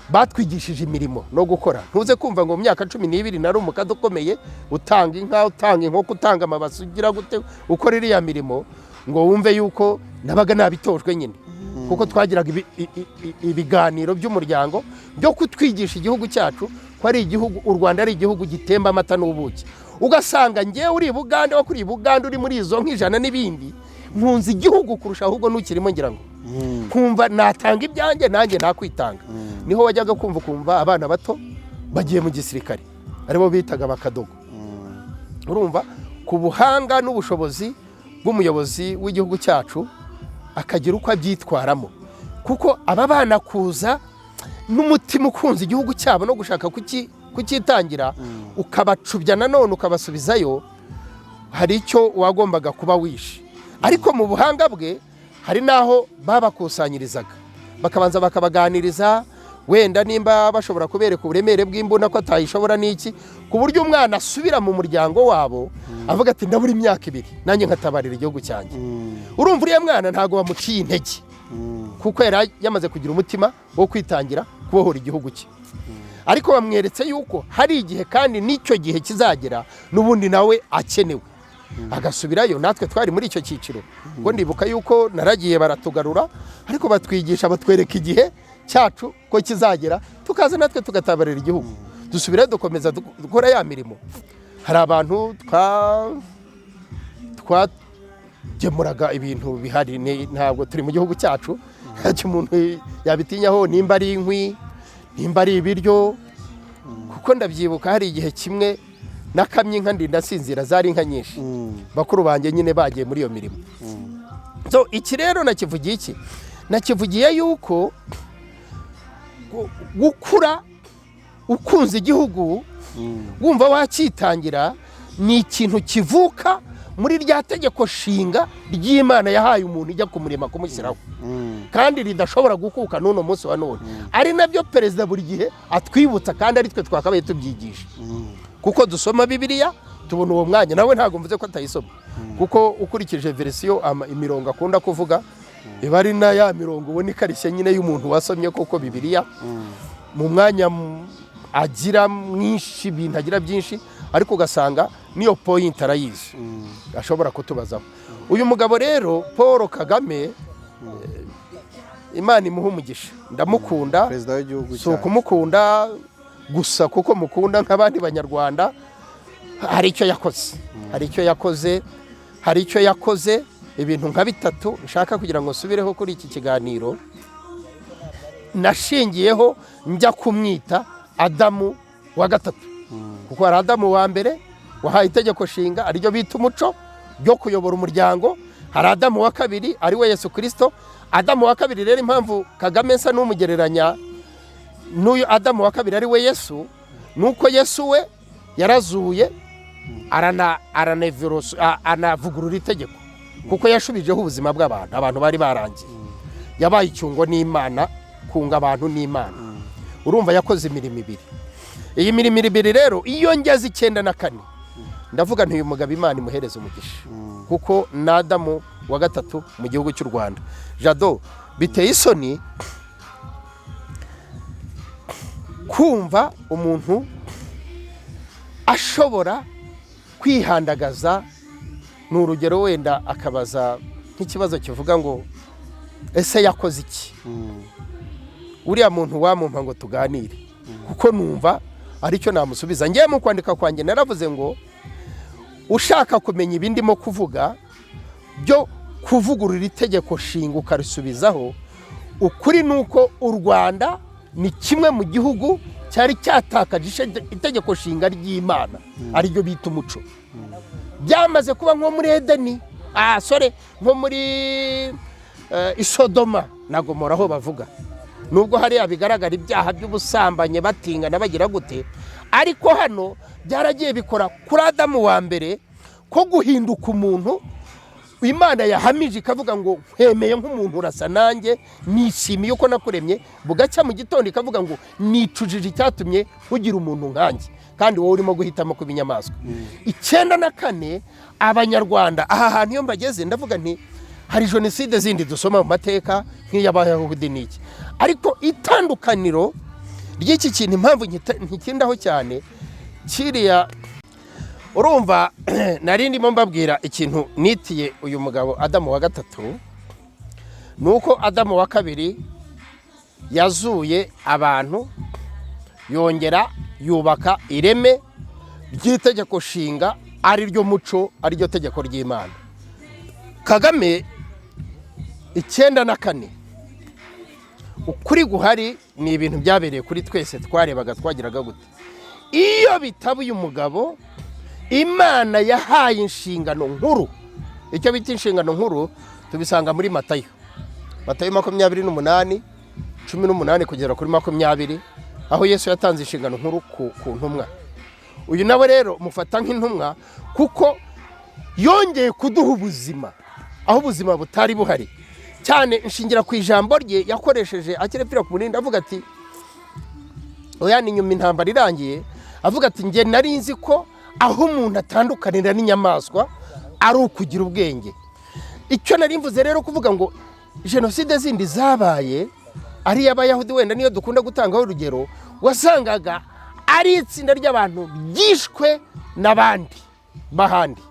Batwigishije imirimo no gukora. Ntuze kumva ngo mu myaka 12 nari umukada ukomeye, utanga inka, utanga inkoko, utanga amabasi, ugira gute, ukora iriya mirimo, ngo wumve yuko nabaga nabitojwe nyine, kuko twagiraga ibiganiro by'umuryango byo kutwigisha igihugu cyacu, ko ari igihugu, u Rwanda ari igihugu gitemba amata n'ubuki. Ugasanga ngewe uri i Bugande, wakuriye i Bugande, uri muri izo nk'ijana n'ibindi, nkunze igihugu kurusha ahubwo n'ukirimo, ngira ngo nkumva natanga ibyanjye, nanjye nakwitanga. Niho wajyaga kumva ukumva abana bato bagiye mu gisirikare, aribo bitaga abakadogo. Urumva, ku buhanga n'ubushobozi bw'umuyobozi w'igihugu cyacu, akagira uko abyitwaramo, kuko aba bana kuza n'umutima ukunze igihugu cyabo no gushaka kucyitangira, ukabacubya nanone ukabasubizayo, hari icyo wagombaga kuba wishe. Ariko mu buhanga bwe hari n'aho babakusanyirizaga, bakabanza bakabaganiriza, wenda nimba bashobora kubereka uburemere bw'imbunda ko atayishobora n'iki, ku buryo umwana asubira mu muryango wabo avuga ati: "Ndabura imyaka 2 nanjye nkatabarira igihugu cyanjye." Urumva, uriya mwana ntabwo bamuciye intege, kuko yari yamaze kugira umutima wo kwitangira kubohora igihugu cye, ariko bamweretse yuko hari igihe, kandi n'icyo gihe kizagera n'ubundi nawe akenewe agasubirayo. Natwe twari muri icyo cyiciro, ngo ndibuka yuko naragiye baratugarura, ariko batwigisha, batwereka igihe cyacu ko kizagera, tukaza natwe tugatabarira igihugu. Dusubirayo, dukomeza dukora ya mirimo. Hari abantu twagemuraga ibintu bihari. Ntabwo turi mu gihugu cyacu, ntacyo umuntu yabitinyaho, nimba ari inkwi, nimba ari ibiryo, kuko ndabyibuka hari igihe kimwe nakamye inka ndinda nsinzira, zari inka nyinshi, bakuru banjye nyine bagiye muri iyo mirimo. So iki rero nakivugiye iki? Nakivugiye yuko gukura ukunze igihugu, wumva wacyitangira, ni ikintu kivuka muri rya tegeko nshinga ry'Imana yahaye umuntu ijya kumurema, kumushyiraho, kandi ridashobora gukuka n'uno munsi wa none, ari nabyo perezida buri gihe atwibutsa, kandi ari twe twakabaye tubyigisha, kuko dusoma Bibiliya, tubona uwo mwanya. Nawe ntabwo mvuze ko atayisoma, kuko ukurikije verisiyo, imirongo akunda kuvuga. Iba ari na ya mirongo ubona ikarishye nyine y'umuntu wasomye koko Bibiliya mu mwanya agira mwinshi, ibintu agira byinshi, ariko ugasanga niyo point arayizi, ashobora kutubazaho. Uyu mugabo rero Paul Kagame, Imana imuha umugisha, ndamukunda. Perezida w'igihugu Si cyacu. ukumukunda gusa kuko mukunda nk'abandi Banyarwanda, hari icyo yakoze, hari icyo yakoze, hari icyo yakoze. Ibintu nka bitatu nshaka kugira ngo nsubireho kuri iki kiganiro nashingiyeho njya kumwita Adamu wa gatatu, kuko hari Adamu wa mbere wahaye itegeko nshinga, ariryo bita umuco ryo kuyobora umuryango. Hari Adamu wa kabiri, ari we Yesu Kirisito. Adamu wa kabiri rero, impamvu Kagame nsa n'umugereranya n'uyu Adamu wa kabiri, ari we Yesu, ni uko Yesu we yarazuye, anavugurura itegeko, kuko yashubijeho ubuzima bw'abantu. Abantu bari barangiye, yabaye icyungo n'Imana, kunga abantu n'Imana. Urumva yakoze imirimo ibiri. Iyi mirimo ibiri rero, iyo ngeze 94, ndavuga nti uyu mugabo Imana imuhereze umugisha, kuko ni Adamu wa gatatu mu gihugu cy'u Rwanda. Jado, biteye isoni kumva umuntu ashobora kwihandagaza, ni urugero wenda akabaza nk'ikibazo kivuga ngo ese yakoze iki? Uriya muntu wamumpa ngo tuganire, kuko numva aricyo namusubiza. Ngewe mu kwandika kwanjye naravuze ngo ushaka kumenya ibi ndimo kuvuga byo kuvugurura itegeko nshinga ukarisubizaho, ukuri ni uko u Rwanda ni kimwe mu gihugu cyari cyatakaje itegeko nshinga ry'Imana, ariryo bita umuco. Byamaze kuba nko muri Edeni, sorry, nko muri Isodoma na Gomora, aho bavuga nubwo hariya bigaragara ibyaha by'ubusambanyi, batingana, bagira gute, ariko hano byaragiye bikora kuri Adamu wa mbere ko guhinduka umuntu Imana yahamije, ikavuga ngo nkwemeye nk'umuntu, urasa nanjye, nishimiye uko nakuremye. Bugacya mu gitondo ikavuga ngo nicujije icyatumye nkugira umuntu nkanjye, kandi wowe urimo guhitamo kuba inyamaswa. 94, Abanyarwanda aha hantu iyo mbageze ndavuga nti hari jenoside zindi dusoma mu mateka nk'iy'Abayahudi n'iki, ariko itandukaniro ry'iki kintu, impamvu nkitindaho cyane kiriya, urumva nari ndimo mbabwira ikintu nitiye uyu mugabo Adamu wa gatatu, ni uko Adamu wa kabiri yazuye abantu, yongera yubaka ireme ry'itegeko nshinga, ari ryo muco, ari ryo tegeko ry'Imana. Kagame 94, ukuri guhari ni ibintu byabereye kuri twese, twarebaga, twagiraga gute. Iyo bitaba uyu mugabo Imana yahaye inshingano nkuru, icyo bita inshingano nkuru tubisanga muri Matayo, Matayo 28:18 kugera kuri 20, aho Yesu yatanze inshingano nkuru ku ntumwa. Uyu nawe rero mufata nk'intumwa, kuko yongeye kuduha ubuzima aho ubuzima butari buhari. Cyane nshingira ku ijambo rye yakoresheje akirepfira ku munindi, avuga ati oya, ni nyuma intambara irangiye, avuga ati njye nari nzi ko aho umuntu atandukanira n'inyamaswa ari ukugira ubwenge. Icyo nari mvuze rero, kuvuga ngo jenoside zindi zabaye ari iy'Abayahudi, wenda niyo dukunda gutangaho urugero, wasangaga ari itsinda ry'abantu ryishwe n'abandi b'ahandi.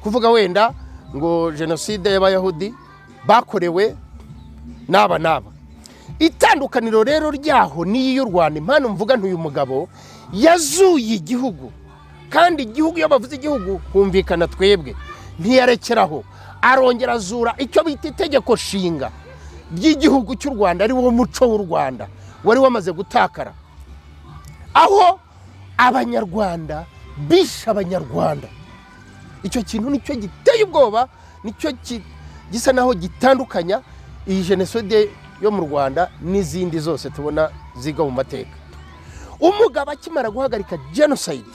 Kuvuga wenda ngo jenoside y'Abayahudi bakorewe n'aba n'aba. Itandukaniro rero ryaho n'iyi y'u Rwanda, impamvu mvuga ntuyu mugabo yazuye igihugu, kandi igihugu, iyo bavuze igihugu humvikana twebwe, ntiyarekeraho, arongera azura icyo bita itegeko nshinga ry'igihugu cy'u Rwanda, ari wo muco w'u Rwanda wari wamaze gutakara, aho Abanyarwanda bishe Abanyarwanda. Icyo kintu nicyo giteye ubwoba, nicyo gisa naho gitandukanya iyi jenoside yo mu Rwanda n'izindi zose tubona ziga mu mateka. Umugabo akimara guhagarika jenoside,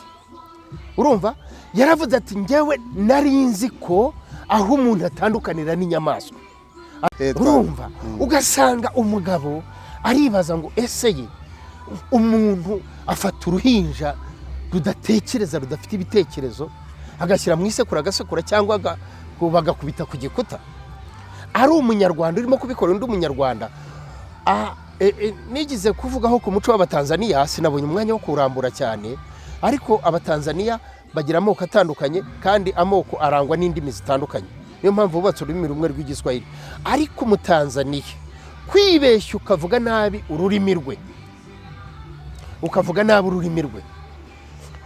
urumva yaravuze ati njyewe nari nzi ko aho umuntu atandukanira n'inyamaswa. Urumva ugasanga umugabo aribaza ngo ese ye umuntu afata uruhinja rudatekereza, rudafite ibitekerezo, agashyira mu isekuru agasekura, cyangwa bagakubita ku gikuta. Ari umunyarwanda urimo kubikora undi munyarwanda. Nigeze kuvugaho ku muco w'Abatanzaniya, sinabonye umwanya wo kurambura cyane, ariko Abatanzaniya bagira amoko atandukanye, kandi amoko arangwa n'indimi zitandukanye. Niyo mpamvu bubatse ururimi rumwe rw'Igiswahili. Ariko Umutanzaniya kwibeshya ukavuga nabi ururimi rwe, ukavuga nabi ururimi rwe,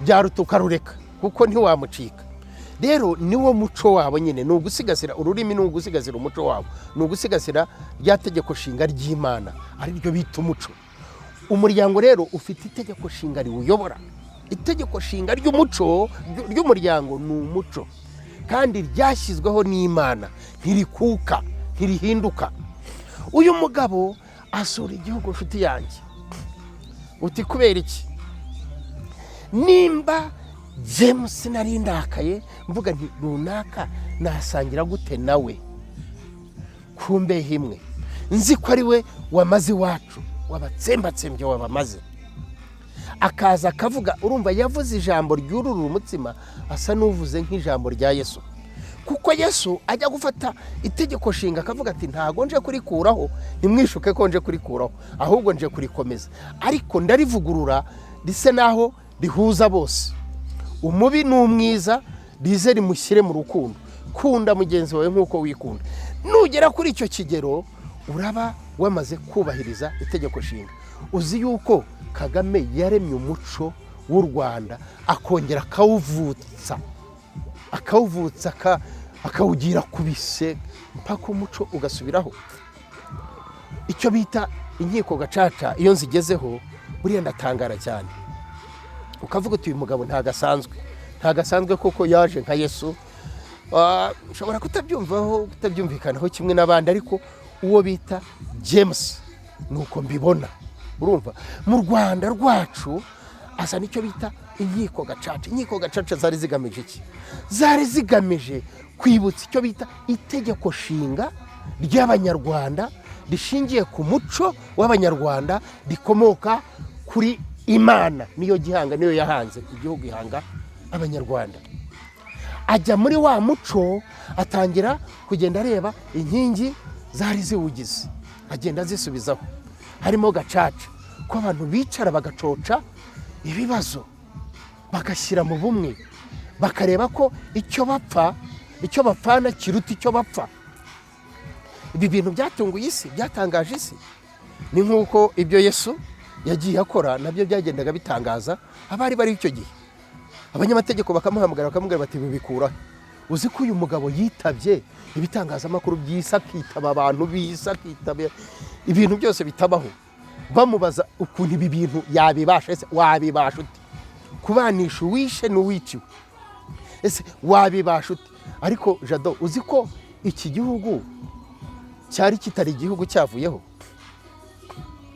byaruta ukarureka, kuko ntiwamucika. Rero niwo muco wabo nyine, ni ugusigasira ururimi, ni ugusigasira umuco wabo, ni ugusigasira rya tegeko nshinga ry'Imana, ari ryo bita umuco. Umuryango rero ufite itegeko nshinga riwuyobora. Itegeko nshinga ry'umuco ry'umuryango ni umuco, kandi ryashyizweho n'Imana, ntirikuka, ntirihinduka. Uyu mugabo asura igihugu, nshuti yanjye, uti kubera iki? Nimba James nari ndakaye, mvuga nti runaka nasangira gute nawe ku mbehe imwe, nzi ko ari we wamaze iwacu, wabatsembatsembye, wabamaze, akaza akavuga. Urumva yavuze ijambo ryurura umutsima, asa n'uvuze nk'ijambo rya Yesu, kuko Yesu ajya gufata itegeko nshinga akavuga ati: "Ntago nje kurikuraho, ntimwishuke ko nje kurikuraho, ahubwo nje kurikomeza, ariko ndarivugurura rise naho rihuza bose, umubi n'umwiza, rize rimushyire mu rukundo. Kunda mugenzi wawe nk'uko wikunda." Nugera kuri icyo kigero, uraba wamaze kubahiriza itegeko nshinga. Uzi yuko Kagame yaremye umuco w'u Rwanda, akongera akawuvutsa, akawuvutsa, akawugira ku bise, mpaka umuco ugasubiraho. Icyo bita inkiko gacaca, iyo nzigezeho buriya ndatangara cyane, ukavuga uti: "Uyu mugabo ntabwo asanzwe, ntabwo asanzwe kuko yaje nka Yesu." Ushobora kutabyumvaho, kutabyumvikanaho kimwe n'abandi, ariko uwo bita James ni uko mbibona. Urumva mu Rwanda rwacu asa n'icyo bita inkiko gacaca. Inkiko gacaca zari zigamije iki? Zari zigamije kwibutsa icyo bita itegeko nshinga ry'Abanyarwanda, rishingiye ku muco w'Abanyarwanda, rikomoka kuri Imana, niyo gihanga, niyo yahanze igihugu, ihanga Abanyarwanda. Ajya muri wa muco, atangira kugenda areba inkingi zari ziwugize, agenda azisubizaho, harimo gacaca, ko abantu bicara bagacoca ibibazo, bagashyira mu bumwe, bakareba ko icyo bapfa, icyo bapfana kiruta icyo bapfa. Ibi bintu byatunguye isi, byatangaje isi. Ni nk'uko ibyo Yesu yagiye akora nabyo byagendaga bitangaza abari bari icyo gihe. Abanyamategeko bakamuhamagara, bakamubwira bati: "Bibikura uzi ko uyu mugabo yitabye ibitangazamakuru by'isi, akitaba abantu b'isi, akitaba ibintu byose bitabaho?" Bamubaza ukuntu ibi bintu yabibasha. Ese wabibasha ute kubanisha uwishe n'uwiciwe? Ese wabibasha ute? Ariko Jado, uzi ko iki gihugu cyari kitari igihugu, cyavuyeho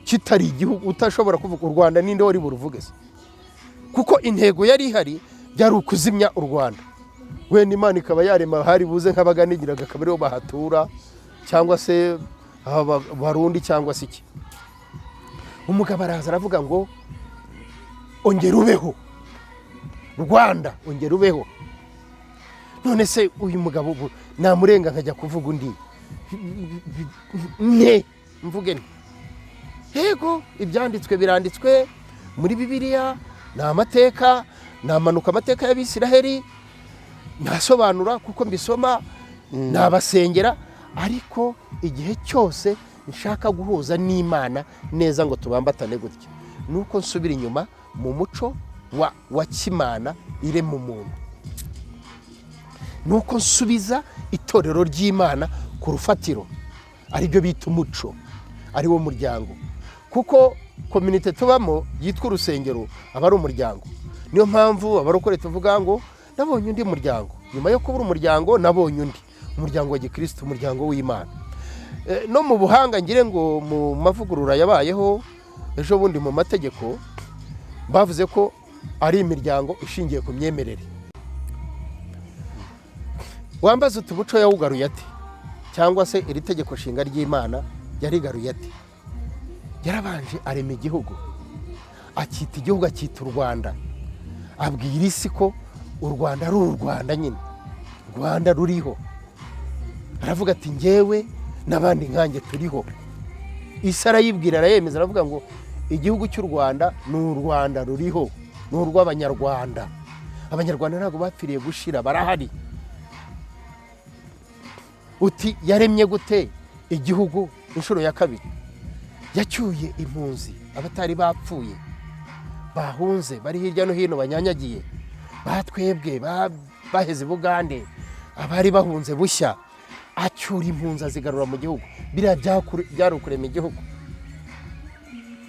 kitari igihugu, utashobora kuvuga u Rwanda, ninde wari buruvuge se? Kuko intego yari ihari byari ukuzimya u Rwanda. Wenda Imana ikaba yarema hari buze nk'abaganigiraga, akaba aribo bahatura, cyangwa se Barundi, cyangwa se iki. Umugabo araza aravuga ngo: "Ongera ubeho Rwanda, ongera ubeho." None se uyu mugabo ubu namurenga nkajya kuvuga undi ne mvuge nti yego, ibyanditswe biranditswe muri Bibiliya, ni amateka, namanuka amateka y'Abisiraheli, ntasobanura kuko mbisoma, nabasengera, ariko igihe cyose nshaka guhuza n'Imana neza ngo tubambatane gutya, ni uko nsubira inyuma mu muco wa kimana irema umuntu, ni uko nsubiza itorero ry'Imana ku rufatiro, aribyo bita umuco, ari wo muryango, kuko communauté tubamo yitwa urusengero aba ari umuryango. Niyo mpamvu abarokore tuvuga ngo: "Nabonye undi muryango nyuma yo kubura umuryango, nabonye undi umuryango wa gikristo, umuryango w'Imana." No mu buhanga, ngire ngo mu mavugurura yabayeho ejo bundi mu mategeko, bavuze ko ari imiryango ishingiye ku myemerere. Wambaza uti: "Umuco yawugaruye ate?" Cyangwa se iri tegeko nshinga ry'Imana yarigaruye ate? Yarabanje arema igihugu, akita igihugu, akita u Rwanda, abwira isi ko u Rwanda ari u Rwanda nyine, Rwanda ruriho. Aravuga ati: "Ngewe N'abandi nkanjye turiho. Isi arayibwira, arayemeza, aravuga ngo igihugu cy'u Rwanda ni u Rwanda ruriho, ni urw'Abanyarwanda. Abanyarwanda ntabwo bapfiriye gushira, barahari. Uti yaremye gute igihugu inshuro ya kabiri? Yacyuye impunzi, abatari bapfuye bahunze bari hirya no hino banyanyagiye, batwebwe baheze i Bugande, abari bahunze bushya, acyura impunzi azigarura mu gihugu. Biriya byari ukurema igihugu.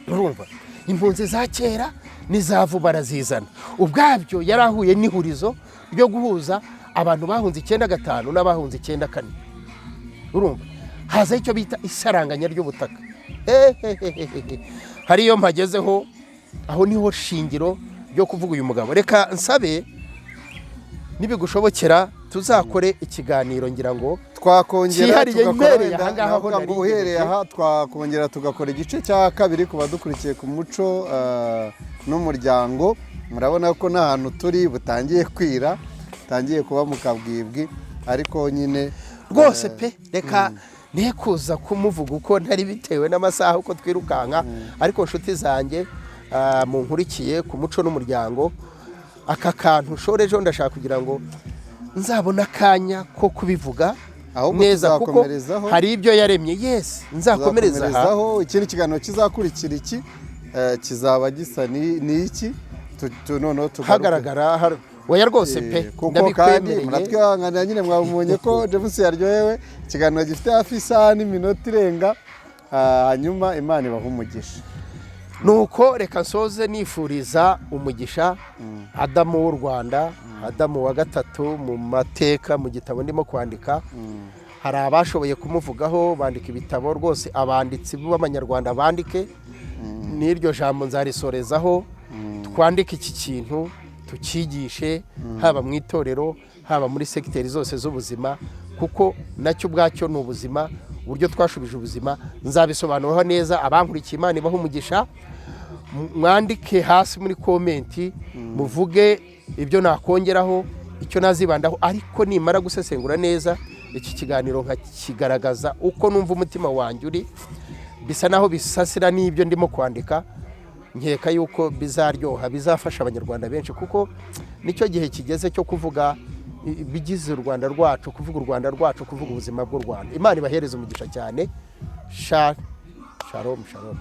Urumva, impunzi za kera n'iza vuba arazizana. Ubwabyo yari ahuye n'ihurizo ryo guhuza abantu bahunze 95 n'abahunze 94. Urumva, hazaho icyo bita isaranganya ry'ubutaka. Hehehehe. Hariyo mpagezeho, aho niho shingiro ryo kuvuga uyu mugabo. Reka nsabe nibigushobokera tuzakore ikiganiro, ngira ngo Twakongera cyihariye tugakora mpereye wenda, aha ngaha aho navuga ngo nari uhereye ngejeje. aha twakongera tugakora igice cya kabiri ku badukurikiye ku muco n'umuryango. Murabona ko n'ahantu turi butangiye kwira, butangiye kuba mu kabwibwi, ariko nyine Rwose pe, reka ne kuza kumuvuga uko ntari bitewe n'amasaha uko twirukanka. Ariko nshuti zanjye, munkurikiye ku muco n'umuryango, aka kantu nshorejeho ndashaka kugira ngo nzabone akanya ko kubivuga Ahubwo neza, kuko tuzakomerezaho. hari ibyo yaremye. Yes, nzakomereza aha. Tuzakomerezaho. Ikindi kiganiro kizakurikira iki kizaba gisa n'iki. Noneho tugaruke. Hagaragara oya rwose pe. Kuko kandi Ndabikwemereye. muratwihanganira nyine, mwabonye ko James yaryohewe, ikiganiro gifite hafi isaha n'iminota irenga. Hanyuma Imana ibaha umugisha. Nuko reka nsoze nifuriza umugisha Adamu w'u Rwanda, Adamu wa gatatu mu mateka, mu gitabo ndimo kwandika. Hari abashoboye kumuvugaho bandika ibitabo. Rwose abanditsi b'Abanyarwanda bandike, n'iryo jambo nzarisorezaho. Twandike iki kintu, tucyigishe, haba mu itorero, haba muri segiteri zose z'ubuzima, kuko nacyo ubwacyo ni ubuzima. Uburyo twashubije ubuzima nzabisobanuraho neza. Abankurikiye, Imana ibahe umugisha. Mwandike hasi muri comment, muvuge ibyo nakongeraho, icyo nazibandaho. Ariko nimara gusesengura neza iki kiganiro, nkakigaragaza uko numva umutima wanjye uri, bisa naho bisasira n'ibyo ndimo kwandika, nkeka yuko bizaryoha, bizafasha Abanyarwanda benshi, kuko nicyo gihe kigeze cyo kuvuga ibigize u Rwanda rwacu, kuvuga u Rwanda rwacu, kuvuga ubuzima bw'u Rwanda. Imana ibahereze umugisha cyane. Shalom, shalom.